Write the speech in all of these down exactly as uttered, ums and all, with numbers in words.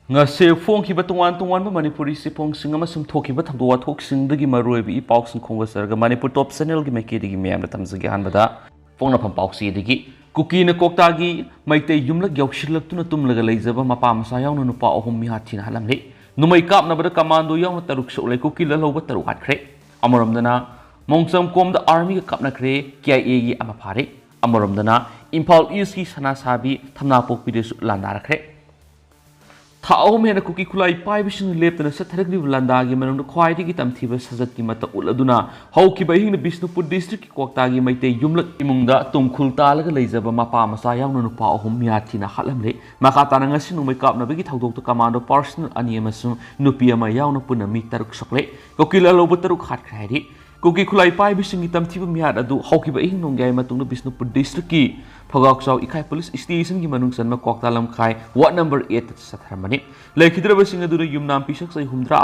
ꯉꯁꯤ ꯐꯣꯡꯈꯤꯕ ꯇꯣꯉꯥꯟ ꯇꯣꯉꯥꯟꯕ ꯃꯅꯤꯄꯨꯔꯤ ꯆꯦꯐꯣꯡꯁꯤꯡ ꯑꯃꯁꯨꯡ ꯊꯣꯛꯈꯤꯕ ꯊꯧꯗꯣꯛ ꯋꯥꯊꯣꯛꯁꯤꯡꯗꯒꯤ ꯃꯔꯨꯑꯣꯏꯕ ꯏ ꯄꯥꯎꯁꯤꯡ ꯈꯣꯝꯒꯠꯆꯔꯒ ꯃꯅꯤꯄꯨꯔ ꯇꯣꯞ ꯆꯦꯅꯦꯜꯒꯤ ꯃꯥꯏꯀꯩꯗꯒꯤ ꯃꯌꯥꯝꯗ ꯊꯝꯖꯒꯦ꯫ ꯑꯍꯥꯟꯕꯗ ꯄꯣꯛꯅꯐꯝ ꯄꯥꯎꯆꯦꯗꯒꯤ꯫ ꯀꯨꯀꯤꯅ ꯀꯣꯛꯇꯥꯒꯤ ꯃꯩꯇꯩ ꯌꯨꯝꯂꯛ ꯌꯧꯁꯤꯜꯂꯛꯇꯨꯅ ꯇꯨꯝꯂꯒ ꯂꯩꯖꯕ ꯃꯄꯥ ꯃꯆꯥ ꯌꯥꯎꯅ ꯅꯨꯄꯥ ꯑꯍꯨꯝ ꯃꯤꯍꯥꯠ ꯊꯤꯅ ꯍꯥꯠꯂꯝꯂꯦ꯫ ꯅꯣꯡꯃꯩ ꯀꯥꯞꯅꯕꯗ ꯀꯃꯥꯟꯗꯣ ꯌꯥꯎꯅ ꯇꯔꯨꯛ ꯁꯣꯛꯂꯦ꯫ ꯀꯨꯀꯤ ꯂꯥꯜꯍꯧꯕ ꯇꯔꯨꯛ ꯍꯥꯠꯈ꯭ꯔꯦ꯫ ꯑꯃꯔꯣꯝꯗꯅ ꯃꯣꯡꯆꯝꯀꯣꯝꯗ ꯑꯥꯔꯃꯤꯒ ꯀꯥꯞꯅꯈ꯭ꯔꯦ꯫ ꯀꯦ ꯑꯥꯏ ꯑꯦꯒꯤ ꯑꯃ ꯐꯥꯔꯦ꯫ ꯑꯃꯔꯣꯝꯗꯅ ꯏꯝꯐꯥꯜ ꯏꯁꯀꯤ ꯁꯅꯥꯁꯥꯕꯤ ꯊꯝꯅꯥꯄꯣꯛꯄꯤꯗꯁꯨ ꯂꯥꯟꯗꯥꯔꯛꯈ꯭ꯔꯦ꯫ ꯊꯥ ꯑꯍꯨꯝ ꯍꯦꯟꯅ ꯀꯨꯀꯤ ꯈꯨꯠꯂꯥꯏ ꯄꯥꯏꯕꯁꯤꯡꯅ ꯂꯦꯞꯇꯅ ꯆꯠꯊꯔꯛꯂꯤꯕ ꯂꯥꯟꯗꯥꯒꯤ ꯃꯅꯨꯡꯗ ꯈ꯭ꯋꯥꯏꯗꯒꯤ ꯇꯝꯊꯤꯕ ꯁꯖꯠꯀꯤ ꯃꯇꯧ ꯎꯠꯂꯗꯨꯅ ꯍꯧꯈꯤꯕ ꯑꯍꯤꯡꯗ ꯕꯤꯁꯅꯨꯄꯨꯔ ꯗꯤꯁꯇ꯭ꯔꯤꯛꯀꯤ ꯀ꯭ꯋꯥꯛꯇꯥꯒꯤ ꯃꯩꯇꯩ ꯌꯨꯝꯂꯛ ꯏꯃꯨꯡꯗ ꯇꯨꯡꯈꯨꯜ ꯇꯥꯜꯂꯒ ꯂꯩꯖꯕ ꯃꯄꯥ ꯃꯆꯥ ꯌꯥꯎꯅ ꯅꯨꯄꯥ ꯑꯍꯨꯝ ꯃꯤꯍꯥꯠ ꯊꯤꯅ ꯍꯥꯠꯂꯝꯂꯦ꯫ ꯃꯈꯥ ꯇꯥꯅ ꯉꯁꯤ ꯅꯣꯡꯃꯩ ꯀꯥꯞꯅꯕꯒꯤ ꯊꯧꯗꯣꯛꯇ ꯀꯃꯥꯟꯗꯣ ꯄꯥꯔꯁꯅꯦꯜ ꯑꯅꯤ ꯑꯃꯁꯨꯡ ꯅꯨꯄꯤ ꯑꯃ ꯌꯥꯎꯅ ꯄꯨꯟꯅ ꯃꯤ ꯇꯔꯨꯛ ꯁꯣꯛꯂꯦ꯫ ꯀꯨꯀꯤ ꯂꯥꯜꯍꯧꯕ ꯇꯔꯨꯛ ꯍꯥꯠꯈ꯭ꯔꯦ ꯍꯥꯏꯔꯤ꯫ ꯀꯨꯀꯤ ꯈꯨꯠꯂꯥꯏ ꯄꯥꯏꯕꯁꯤꯡꯒꯤ ꯇꯝꯊꯤꯕ ꯃꯤꯍꯥꯠ ꯑꯗꯨ ꯍꯧꯈꯤꯕ ꯑꯍꯤꯡ ꯅꯣꯡꯌꯥꯏ ꯃꯇꯨꯡꯗ ꯕꯤꯁꯅꯨꯄꯨꯔ ꯗꯤꯁꯇ꯭ꯔꯤꯛꯀꯤ ꯐꯒꯥꯎꯆꯥꯎ ꯏꯀꯥꯏ ꯄꯨꯂꯤꯁ ꯁ꯭ꯇꯦꯁꯟꯒꯤ ꯃꯅꯨꯡ ꯆꯟꯕ ꯀ꯭ꯋꯥꯛꯇꯥ ꯂꯝꯈꯥꯏ ꯋꯥꯔꯗ ꯅꯝꯕꯔ ꯑꯦꯠꯇ ꯆꯠꯊꯔꯝꯕꯅꯤ꯫ ꯂꯩꯈꯤꯗ꯭ꯔꯕꯁꯤꯡ ꯑꯗꯨꯅ ꯌꯨꯝꯅꯥꯝ ꯄꯤꯁꯛ ꯆꯍꯤ ꯍꯨꯝꯗ꯭ꯔꯥ,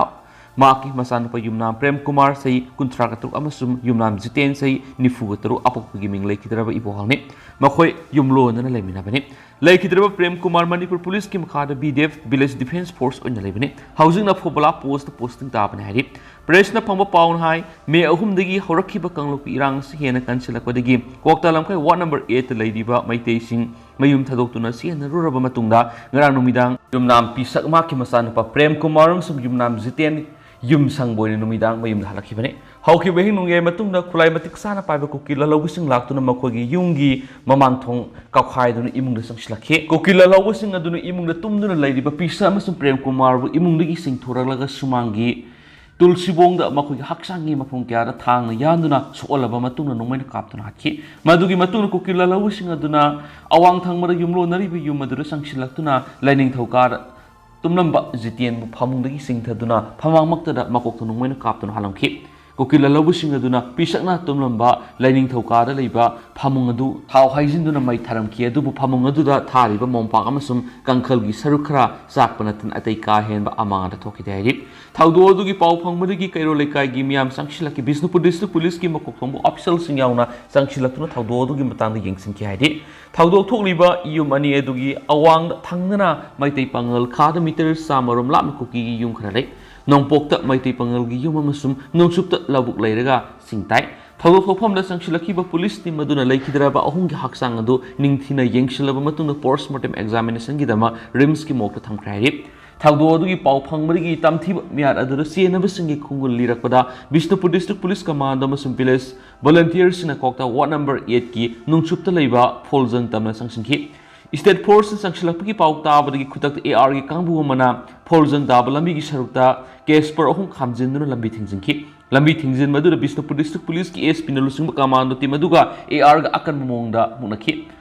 ꯃꯍꯥꯛꯀꯤ ꯃꯆꯥꯅꯨꯄꯥ ꯌꯨꯝꯅꯥꯝ ꯄ꯭ꯔꯦꯝ ꯀꯨꯃꯥꯔ ꯆꯍꯤ ꯀꯨꯟꯊ꯭ꯔꯥꯒ ꯇꯔꯨꯛ ꯑꯃꯁꯨꯡ ꯌꯨꯝꯅꯥꯝ ꯖꯤꯇꯦꯟ ꯆꯍꯤ ꯅꯤꯐꯨꯒ ꯇꯔꯨꯛ, ꯑꯄꯣꯛꯄꯒꯤ ꯃꯤꯡ ꯂꯩꯈꯤꯗ꯭ꯔꯕ ꯏꯕꯣꯍꯜꯅꯤ꯫ ꯃꯈꯣꯏ ꯌꯨꯝꯂꯣꯟꯅꯅ ꯂꯩꯃꯤꯟꯅꯕꯅꯤ꯫ ꯂꯩꯈꯤꯗ꯭ꯔꯕ ꯄ꯭ꯔꯦꯝ ꯀꯨꯃꯥꯔ ꯃꯅꯤꯄꯨꯔ ꯄꯨꯂꯤꯁꯀꯤ ꯃꯈꯥꯗ B D F village defence force ꯑꯣꯏꯅ ꯂꯩꯕꯅꯤ꯫ ꯍꯧꯖꯤꯛꯅ ꯐꯣꯕꯣꯂꯥ ꯄꯣꯁꯇ ꯄꯣꯁꯇꯤꯡ ꯇꯥꯕꯅꯤ ꯍꯥꯏꯔꯤ꯫ ꯄ꯭ꯔꯦꯁꯅ ꯐꯪꯕ ꯄꯥꯎꯅ ꯍꯥꯏ, ꯃꯦ ꯑꯍꯨꯝꯗꯒꯤ ꯍꯧꯔꯛꯈꯤꯕ ꯀꯥꯡꯂꯨꯞꯀꯤ ꯏꯔꯥꯡ ꯑꯁꯤ ꯍꯦꯟꯅ ꯀꯟꯁꯤꯜꯂꯛꯄꯗꯒꯤ ꯀ꯭ꯋꯥꯛꯇꯥ ꯂꯝꯈꯥꯏ ꯋꯥꯔꯗ ꯅꯝꯕꯔ ꯑꯦꯠꯇ ꯂꯩꯔꯤꯕ ꯃꯩꯇꯩꯁꯤꯡ ꯃꯌꯨꯝ ꯊꯥꯗꯣꯛꯇꯨꯅ ꯆꯦꯟꯅꯔꯨꯔꯕ ꯃꯇꯨꯡꯗ ꯉꯔꯥꯡ ꯅꯨꯃꯤꯗꯥꯡ ꯌꯨꯝꯅꯥꯝ ꯄꯤꯁꯛ ꯃꯍꯥꯛꯀꯤ ꯃꯆꯥꯅꯨꯄꯥ ꯄ꯭ꯔꯦꯝ ꯀꯨꯃꯥꯔ ꯑꯃꯁꯨꯡ ꯌꯨꯝꯅꯥꯝ ꯖꯤꯇꯦꯟ ꯌꯨꯝ ꯁꯪꯕ ꯑꯣꯏꯅ ꯅꯨꯃꯤꯗꯥꯡ ꯃꯌꯨꯝꯗ ꯍꯜꯂꯛꯈꯤꯕꯅꯤ꯫ ꯍꯧꯈꯤꯕ ꯑꯍꯤꯡ ꯅꯣꯡꯌꯥꯏ ꯃꯇꯨꯡꯗ ꯈꯨꯠꯂꯥꯏ ꯃꯇꯤꯛ ꯆꯥꯅ ꯄꯥꯏꯕ ꯀꯨꯀꯤ ꯂꯥꯜꯍꯧꯕꯁꯤꯡ ꯂꯥꯛꯇꯨꯅ ꯃꯈꯣꯏꯒꯤ ꯌꯨꯝꯒꯤ ꯃꯃꯥꯡ ꯊꯣꯡ ꯀꯥꯎꯈꯥꯏꯗꯨꯅ ꯏꯃꯨꯡꯗ ꯆꯪꯁꯤꯜꯂꯛꯈꯤ꯫ ꯀꯨꯀꯤ ꯂꯥꯜꯍꯧꯕꯁꯤꯡ ꯑꯗꯨꯅ ꯏꯃꯨꯡꯗ ꯇꯨꯝꯗꯨꯅ ꯂꯩꯔꯤꯕ ꯄꯤꯁꯛ ꯑꯃꯁꯨꯡ ꯄ꯭ꯔꯦꯝ ꯀꯨꯃꯥꯔꯕꯨ ꯏꯃꯨꯡꯗꯒꯤ ꯆꯤꯡꯊꯣꯔꯛꯂꯒ ꯁꯨꯃꯥꯡꯒꯤ ꯇꯨꯜꯁꯤꯕꯣꯡꯗ ꯃꯈꯣꯏꯒꯤ ꯍꯛꯆꯥꯡꯒꯤ ꯃꯐꯝ ꯀꯌꯥꯗ ꯊꯥꯡꯅ ꯌꯥꯟꯗꯨꯅ ꯁꯣꯛꯍꯜꯂꯕ ꯃꯇꯨꯡꯗ ꯅꯣꯡꯃꯩꯅ ꯀꯥꯞꯇꯨꯅ ꯍꯥꯠꯈꯤ꯫ ꯃꯗꯨꯒꯤ ꯃꯇꯨꯡꯗ ꯀꯨꯀꯤ ꯂꯥꯜꯍꯧꯕꯁꯤꯡ ꯑꯗꯨꯅ ꯑꯋꯥꯡ ꯊꯪꯕꯗ ꯌꯨꯝꯂꯣꯟꯅꯔꯤꯕ ꯌꯨꯝ ꯑꯗꯨꯗ ꯆꯪꯁꯤꯜꯂꯛꯇꯨꯅ ꯂꯥꯏꯅꯤꯡꯊꯧ ꯀꯥꯗ ꯇꯨꯝꯂꯝꯕ ꯖꯤꯇꯦꯟꯕꯨ ꯐꯃꯨꯡꯗꯒꯤ ꯆꯤꯡꯊꯗꯨꯅ ꯐꯝꯕꯥꯛꯃꯛꯇꯗ ꯃꯀꯣꯛꯇ ꯅꯣꯡꯃꯩꯅ ꯀꯥꯞꯇꯨꯅ ꯍꯥꯠꯂꯝꯈꯤ꯫ ꯀꯨꯀꯤ ꯂꯥꯜꯍꯧꯕꯁꯤꯡ ꯑꯗꯨꯅ ꯄꯤꯁꯛꯅ ꯇꯨꯝꯂꯝꯕ ꯂꯥꯏꯅꯤꯡꯊꯧꯀꯥꯗ ꯂꯩꯕ ꯐꯃꯨꯡ ꯑꯗꯨ ꯊꯥꯎ ꯍꯩꯖꯤꯟꯗꯨꯅ ꯃꯩ ꯊꯥꯔꯝꯈꯤ꯫ ꯑꯗꯨꯕꯨ ꯐꯃꯨꯡ ꯑꯗꯨꯗ ꯊꯥꯔꯤꯕ ꯃꯣꯝꯄꯥꯛ ꯑꯃꯁꯨꯡ ꯀꯥꯡꯈꯜꯒꯤ ꯁꯔꯨꯛ ꯈꯔ ꯆꯥꯛꯄ ꯅꯠꯇꯅ ꯑꯇꯩ ꯀꯥ ꯍꯦꯟꯕ ꯑꯃꯥꯡ ꯑꯇꯥ ꯊꯣꯛꯈꯤꯗꯦ ꯍꯥꯏꯔꯤ꯫ ꯊꯧꯗꯣꯛ ꯑꯗꯨꯒꯤ ꯄꯥꯎ ꯐꯪꯕꯗꯒꯤ ꯀꯩꯔꯣꯜ ꯂꯩꯀꯥꯏꯒꯤ ꯃꯤꯌꯥꯝ ꯆꯪꯁꯤꯜꯂꯛꯈꯤ꯫ ꯕꯤꯁꯅꯨꯄꯨꯔ ꯗꯤꯁꯇ꯭ꯔꯤꯛ ꯄꯨꯂꯤꯁꯀꯤ ꯃꯀꯣꯛ ꯊꯣꯡꯕ ꯑꯣꯐꯤꯁꯤꯌꯦꯜꯁꯤꯡ ꯌꯥꯎꯅ ꯆꯪꯁꯤꯜꯂꯛꯇꯨꯅ ꯊꯧꯗꯣꯛ ꯑꯗꯨꯒꯤ ꯃꯇꯥꯡꯗ ꯌꯦꯡꯁꯤꯟꯈꯤ ꯍꯥꯏꯔꯤ꯫ ꯊꯧꯗꯣꯛ ꯊꯣꯛꯂꯤꯕ ꯌꯨꯝ ꯑꯅꯤ ꯑꯗꯨꯒꯤ ꯑꯋꯥꯡꯗ ꯊꯪꯅꯅ ꯃꯩꯇꯩ ꯄꯥꯉꯜ ꯈꯥꯗ ꯃꯤꯇꯔ ꯆꯥꯝꯃꯔꯣꯝ ꯂꯥꯞꯅ ꯀꯨꯀꯤꯒꯤ ꯌꯨꯝ ꯈꯔ ꯂꯩ꯫ ꯅꯣꯡꯄꯣꯛꯇ ꯃꯩꯇꯩ ꯄꯥꯉꯜꯒꯤ ꯌꯨꯝ ꯑꯃꯁꯨꯡ ꯅꯣꯡꯆꯨꯞꯇ ꯂꯧꯕꯨꯛ ꯂꯩꯔꯒ ꯆꯤꯡ ꯇꯥꯏ꯫ ꯊꯧꯗꯣꯛ ꯊꯣꯛꯐꯝꯗ ꯆꯪꯁꯤꯜꯂꯛꯈꯤꯕ ꯄꯨꯂꯤꯁ ꯇꯤꯝ ꯑꯗꯨꯅ ꯂꯩꯈꯤꯗ꯭ꯔꯕ ꯑꯍꯨꯝꯒꯤ ꯍꯛꯆꯥꯡ ꯑꯗꯨ ꯅꯤꯡꯊꯤꯅ ꯌꯦꯡꯁꯤꯜꯂꯕ ꯃꯇꯨꯡꯗ ꯄꯣꯁ꯭ꯠꯃꯣꯔꯇꯦꯝ ꯑꯦꯛꯖꯥꯃꯤꯅꯦꯁꯟꯒꯤꯗꯃꯛ ꯔꯤꯝꯁꯀꯤ ꯃꯣꯔꯒꯇ ꯊꯝꯈ꯭ꯔꯦ ꯍꯥꯏꯔꯤ꯫ ꯊꯧꯗꯣꯛ ꯑꯗꯨꯒꯤ ꯄꯥꯎ ꯐꯪꯕꯗꯒꯤ ꯇꯝꯊꯤꯕ ꯃꯤꯍꯥꯠ ꯑꯗꯨꯗ ꯆꯦꯟꯅꯕꯁꯤꯡꯒꯤ ꯈꯣꯡꯒꯨꯜ ꯂꯤꯔꯛꯄꯗ ꯕꯤꯁꯅꯨꯄꯨꯔ ꯗꯤꯁꯇ꯭ꯔꯤꯛ ꯄꯨꯂꯤꯁ ꯀꯃꯥꯟꯗꯣ ꯑꯃꯁꯨꯡ ꯚꯤꯂꯦꯖ ꯚꯣꯂꯨꯟꯇꯤꯌꯔꯁꯤꯡꯅ ꯀꯣꯛꯇ ꯋꯥꯔꯗ ꯅꯝꯕꯔ ꯑꯦꯠꯀꯤ ꯅꯣꯡꯆꯨꯞꯇ ꯂꯩꯕ ꯐꯣꯜꯖꯪ ꯇꯝꯅ ꯆꯪꯁꯤꯟꯈꯤ꯫ ꯁ꯭ꯇꯦꯠ ꯐꯣꯔꯁꯅ ꯆꯪꯁꯤꯜꯂꯛꯄꯒꯤ ꯄꯥꯎ ꯇꯥꯕꯗꯒꯤ ꯈꯨꯗꯛꯇ ꯑꯦ ꯑꯥꯔꯒꯤ ꯀꯥꯡꯕꯨ ꯑꯃꯅ ꯐꯣꯜꯖꯪ ꯇꯥꯕ ꯂꯝꯕꯤꯒꯤ ꯁꯔꯨꯛꯇ ꯀꯦꯁꯄꯔ ꯑꯍꯨꯝ ꯈꯥꯝꯖꯤꯟꯗꯨꯅ ꯂꯝꯕꯤ ꯊꯤꯡꯖꯤꯟꯈꯤ꯫ ꯂꯝꯕꯤ ꯊꯤꯡꯖꯤꯟꯕ ꯑꯗꯨꯗ ꯕꯤꯁꯅꯨꯄꯨꯔ ꯗꯤꯁꯇ꯭ꯔꯤꯛ ꯄꯨꯂꯤꯁꯀꯤ ꯑꯦꯁ ꯄꯤꯅ ꯂꯨꯆꯤꯡꯕ ꯀꯃꯥꯟꯗꯣ ꯇꯤꯝ ꯑꯗꯨꯒ ꯑꯦ ꯑꯥꯔꯒ ꯑꯀꯟꯕ ꯃꯑꯣꯡꯗ ꯃꯨꯛꯅꯈꯤ꯫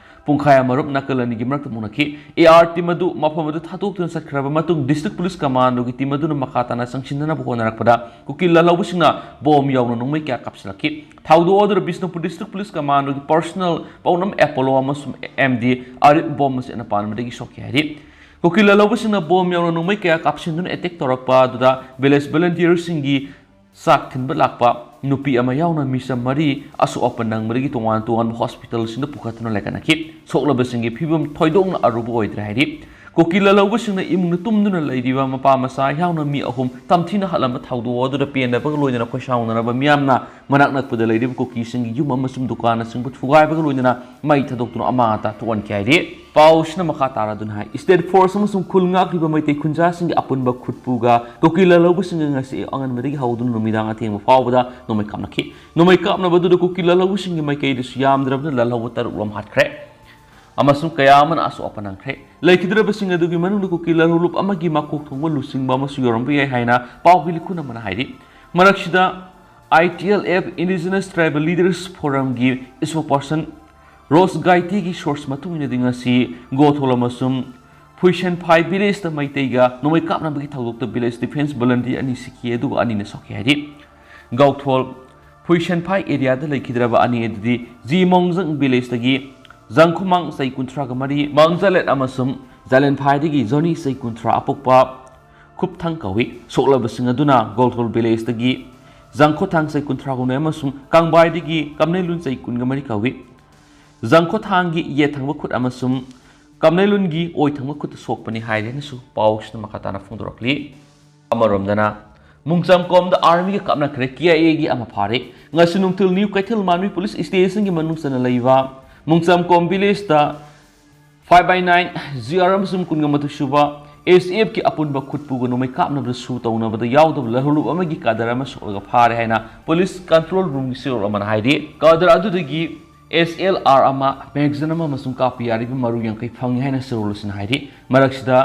ꯄꯨꯡꯈꯥꯏ ꯑꯃꯔꯣꯝ ꯅꯥꯀꯜ ꯑꯅꯤꯒꯤ ꯃꯔꯛꯇ ꯃꯨꯛꯅꯈꯤ꯫ ꯑꯦ ꯑꯥꯔ ꯇꯤꯝ ꯑꯗꯨ ꯃꯐꯝ ꯑꯗꯨ ꯊꯥꯗꯣꯛꯇꯨꯅ ꯆꯠꯈ꯭ꯔꯕ ꯃꯇꯨꯡ ꯗꯤꯁꯇ꯭ꯔꯤꯛ ꯄꯨꯂꯤꯁ ꯀꯃꯥꯟꯗꯣꯒꯤ ꯇꯤꯝ ꯑꯗꯨꯅ ꯃꯈꯥ ꯇꯥꯅ ꯆꯪꯁꯤꯟꯅꯅꯕ ꯍꯣꯠꯅꯔꯛꯄꯗ ꯀꯨꯀꯤ ꯂꯥꯜꯍꯧꯕꯁꯤꯡꯅ ꯕꯣꯝ ꯌꯥꯎꯅ ꯅꯣꯡꯃꯩ ꯀꯌꯥ ꯀꯥꯞꯁꯤꯜꯂꯛꯈꯤ꯫ ꯊꯧꯗꯣꯛ ꯑꯗꯨꯗ ꯕꯤꯁꯅꯨꯄꯨꯔ ꯗꯤꯁꯇ꯭ꯔꯤꯛ ꯄꯨꯂꯤꯁ ꯀꯃꯥꯟꯗꯣꯒꯤ ꯄꯔꯁꯅꯦꯜ ꯄꯥꯎꯅꯝ ꯑꯦꯄꯣꯂꯣ ꯑꯃꯁꯨꯡ ꯑꯦꯝ ꯗꯤ ꯑꯔꯤꯞ ꯕꯣꯝ ꯑꯁꯤ ꯑꯅ ꯄꯥꯟꯕꯗꯒꯤ ꯁꯣꯛꯈꯤ ꯍꯥꯏꯔꯤ꯫ ꯀꯨꯀꯤ ꯂꯥꯜꯍꯧꯕꯁꯤꯡꯅ ꯕꯣꯝ ꯌꯥꯎꯅ ꯅꯣꯡꯃꯩ ꯀꯌꯥ ꯀꯥꯞꯁꯤꯟꯗꯨꯅ ꯑꯦꯇꯦꯛ ꯇꯧꯔꯛꯄ ꯑꯗꯨꯗ ꯚꯤꯂꯦꯖ ꯚꯣꯂꯨꯟꯇꯤꯌꯔꯁꯤꯡꯒꯤ ꯆꯥꯛ ꯊꯤꯟꯕ ꯂꯥꯛꯄ ꯅꯨꯄꯤ ꯑꯃ ꯌꯥꯎꯅ ꯃꯤꯆꯝ ꯃꯔꯤ ꯑꯁꯣꯛ ꯑꯄꯟ ꯅꯪꯕꯗꯒꯤ ꯇꯣꯉꯥꯟ ꯇꯣꯉꯥꯟꯕ ꯍꯣꯁꯄꯤꯇꯥꯜꯁꯤꯡꯗ ꯄꯨꯈꯠꯇꯨꯅ ꯂꯩꯈꯠꯅꯈꯤ꯫ ꯁꯣꯛꯂꯕꯁꯤꯡꯒꯤ ꯐꯤꯕꯝ ꯊꯣꯏꯗꯣꯛꯅ ꯑꯔꯨꯕ ꯑꯣꯏꯗ꯭ꯔꯦ ꯍꯥꯏꯔꯤ꯫ ꯀꯨꯀꯤ ꯂꯥꯜꯍꯧꯕꯁꯤꯡꯅ ꯏꯃꯨꯡꯗ ꯇꯨꯝꯗꯨꯅ ꯂꯩꯔꯤꯕ ꯃꯄꯥ ꯃꯆꯥ ꯌꯥꯎꯅ ꯃꯤ ꯑꯍꯨꯝ ꯇꯝꯊꯤꯅ ꯍꯥꯠꯂꯝꯕ ꯊꯧꯗꯣꯛ ꯑꯗꯨꯗ ꯄꯦꯟꯗꯕꯒ ꯂꯣꯏꯅꯅ ꯈꯣꯏꯁꯥꯎꯅꯔꯕ ꯃꯤꯌꯥꯝꯅ ꯃꯅꯥꯛ ꯅꯛꯄꯗ ꯂꯩꯔꯤꯕ ꯀꯨꯀꯤꯁꯤꯡꯒꯤ ꯌꯨꯝ ꯑꯃꯁꯨꯡ ꯗꯨꯀꯥꯟꯅꯆꯤꯡꯕ ꯊꯨꯒꯥꯏꯕꯒ ꯂꯣꯏꯅꯅ ꯃꯩ ꯊꯥꯗꯣꯛꯇꯨꯅ ꯑꯃꯥꯡ ꯑꯇꯥ ꯊꯣꯛꯍꯟꯈꯤ ꯍꯥꯏꯔꯤ꯫ ꯄꯥꯎꯁꯤꯅ ꯃꯈꯥ ꯇꯥꯔꯗꯨꯅ ꯍꯥꯏ, ꯁ꯭ꯇꯦꯠ ꯐꯣꯔꯁ ꯑꯃꯁꯨꯡ ꯈꯨꯜ ꯉꯥꯛꯂꯤꯕ ꯃꯩꯇꯩ ꯈꯨꯟꯖꯥꯁꯤꯡꯒꯤ ꯑꯄꯨꯟꯕ ꯈꯨꯠꯄꯨꯒ ꯀꯨꯀꯤ ꯂꯥꯜꯍꯧꯕꯁꯤꯡꯒ ꯉꯁꯤ ꯑꯉꯟꯕꯗꯒꯤ ꯍꯧꯗꯨꯅ ꯅꯨꯃꯤꯗꯥꯡ ꯑꯊꯦꯡꯕ ꯐꯥꯎꯕꯗ ꯅꯣꯡꯃꯩ ꯀꯥꯞꯅꯈꯤ꯫ ꯅꯣꯡꯃꯩ ꯀꯥꯞꯅꯕ ꯑꯗꯨꯗ ꯀꯨꯀꯤ ꯂꯥꯜꯍꯧꯕꯁꯤꯡꯒꯤ ꯃꯥꯏꯀꯩꯗꯁꯨ ꯌꯥꯝꯗ꯭ꯔꯕꯗ ꯂꯥꯜꯍꯧꯕ ꯇꯔꯨꯛ ꯂꯣꯝ ꯍꯥꯠꯈ꯭ꯔꯦ ꯑꯃꯁꯨꯡ ꯀꯌꯥ ꯑꯃꯅ ꯑꯁꯣꯛ ꯑꯄꯟ ꯅꯪꯈ꯭ꯔꯦ꯫ ꯂꯩꯈꯤꯗ꯭ꯔꯕꯁꯤꯡ ꯑꯗꯨꯒꯤ ꯃꯅꯨꯡꯗ ꯀꯨꯀꯤ ꯂꯥꯜꯍꯧ ꯂꯨꯞ ꯑꯃꯒꯤ ꯃꯀꯣꯛ ꯊꯣꯡꯕ ꯂꯨꯆꯤꯡꯕ ꯑꯃꯁꯨ ꯌꯥꯎꯔꯝꯕ ꯌꯥꯏ ꯍꯥꯏꯅ ꯄꯥꯎꯒꯤ ꯂꯤꯈꯨꯟ ꯑꯃꯅ ꯍꯥꯏꯔꯤ꯫ ꯃꯔꯛꯁꯤꯗ, I T L F Indigenous Tribal Leaders Forumꯒꯤ spokesperson ꯔꯣꯁ ꯒꯥꯏꯇꯤꯒꯤ ꯁꯣꯔꯁ ꯃꯇꯨꯡ ꯏꯟꯅꯗꯤ ꯉꯁꯤ ꯒꯣꯊꯣꯜ ꯑꯃꯁꯨꯡ ꯐꯨꯏꯁꯦꯟꯐꯥꯏ ꯚꯤꯂꯦꯖꯇ ꯃꯩꯇꯩꯒ ꯅꯣꯡꯃꯩ ꯀꯥꯞꯅꯕꯒꯤ ꯊꯧꯗꯣꯛꯇ ꯚꯤꯂꯦꯖ ꯗꯤꯐꯦꯟꯁ ꯚꯣꯂꯨꯟꯇꯤꯌꯔ ꯑꯅꯤ ꯁꯤꯈꯤ, ꯑꯗꯨꯒ ꯑꯅꯤꯅ ꯁꯣꯛꯈꯤ ꯍꯥꯏꯔꯤ꯫ ꯒꯧꯊꯣꯜ ꯐꯨꯏꯁꯦꯟꯐꯥꯏ ꯑꯦꯔꯤꯌꯥꯗ ꯂꯩꯈꯤꯗ꯭ꯔꯕ ꯑꯅꯤ ꯑꯗꯨꯗꯤ ꯖꯤ ꯃꯣꯡꯖꯪ ꯚꯤꯂꯦꯖꯇꯒꯤ ꯖꯪꯈꯨꯃꯥꯡ ꯆꯍꯤ ꯀꯨꯟꯊ꯭ꯔꯥꯒ ꯃꯔꯤ, ꯃꯥꯡꯖꯂꯦꯠ ꯑꯃꯁꯨꯡ ꯖꯥꯂꯦꯟꯐꯥꯏꯗꯒꯤ ꯖꯣꯅꯤ ꯆꯍꯤ ꯀꯨꯟꯊ꯭ꯔꯥ ꯑꯄꯣꯛꯄ ꯈꯨꯞꯊꯪ ꯀꯧꯏ꯫ ꯁꯣꯛꯂꯕꯁꯤꯡ ꯑꯗꯨꯅ ꯒꯧꯊꯣꯜ ꯚꯤꯂꯦꯖꯇꯒꯤ ꯖꯪꯈꯣꯊꯥꯡ ꯆꯍꯤ ꯀꯨꯟꯊ꯭ꯔꯥ ꯍꯨꯝꯗꯣꯏ ꯑꯃꯁꯨꯡ ꯀꯥꯡꯕꯥꯏꯗꯒꯤ ꯀꯝꯅꯩꯂꯨꯟ ꯆꯍꯤ ꯀꯨꯟꯒ ꯃꯔꯤ ꯀꯧꯏ꯫ ꯖꯪꯈꯣꯊꯥꯡꯒꯤ ꯌꯦꯠ ꯊꯪꯕ ꯈꯨꯠ ꯑꯃꯁꯨꯡ ꯀꯝꯅꯩꯂꯨꯟꯒꯤ ꯑꯣꯏ ꯊꯪꯕ ꯈꯨꯠꯇ ꯁꯣꯛꯄꯅꯤ ꯍꯥꯏꯔꯦꯅꯁꯨ ꯄꯥꯎꯁꯤꯅ ꯃꯈꯥ ꯇꯥꯅ ꯐꯣꯡꯗꯣꯔꯛꯂꯤ꯫ ꯑꯃꯔꯣꯝꯗꯅ, ꯃꯨꯡꯆꯝꯀꯣꯝꯗ ꯑꯥꯔꯃꯤꯒ ꯀꯥꯞꯅꯈ꯭ꯔꯦ, ꯀꯦ ꯑꯥꯏ ꯑꯦꯒꯤ ꯑꯃ ꯐꯥꯔꯦ꯫ ꯉꯁꯤ ꯅꯨꯡꯊꯤꯜ ꯅ꯭ꯌꯨ ꯀꯩꯊꯦꯜ ꯃꯥꯟꯕꯤ ꯄꯨꯂꯤꯁ ꯁ꯭ꯇꯦꯁꯟꯒꯤ ꯃꯅꯨꯡ ꯆꯟꯅ ꯂꯩꯕ ꯃꯨꯡꯆꯝꯀꯣꯝ ꯚꯤꯂꯦꯖꯇ five by nine G R ꯑꯃꯁꯨꯡ ꯀꯨꯟꯒ ꯃꯥꯊꯣꯏ ꯁꯨꯕ ꯑꯦꯁ ꯑꯦꯐꯀꯤ ꯑꯄꯨꯟꯕ ꯈꯨꯠꯄꯨꯒ ꯅꯣꯡꯃꯩ ꯀꯥꯞꯅꯕꯗ ꯁꯨ ꯇꯧꯅꯕꯗ ꯌꯥꯎꯗꯕ ꯂꯍꯧꯂꯨꯞ ꯑꯃꯒꯤ ꯀꯥꯗꯔ ꯑꯃ ꯁꯣꯛꯂꯒ ꯐꯥꯔꯦ ꯍꯥꯏꯅ ꯄꯨꯂꯤꯁ ꯀꯟꯇ꯭ꯔꯣꯜ ꯔꯨꯝꯒꯤ ꯆꯦꯔꯣꯜ ꯑꯃꯅ ꯍꯥꯏꯔꯤ꯫ ꯀꯥꯗꯔ ꯑꯗꯨꯗꯒꯤ ꯑꯦꯁ ꯑꯦꯜ ꯑꯥꯔ ꯑꯃ, ꯃꯦꯒꯥꯖꯤꯟ ꯑꯃ ꯑꯃꯁꯨꯡ ꯀꯥꯞꯄ ꯌꯥꯔꯤꯕ ꯃꯔꯨ ꯌꯥꯡꯈꯩ ꯐꯪꯉꯤ ꯍꯥꯏꯅ ꯆꯦꯔꯣꯜ ꯑꯁꯤꯅ ꯍꯥꯏꯔꯤ꯫ ꯃꯔꯛꯁꯤꯗ,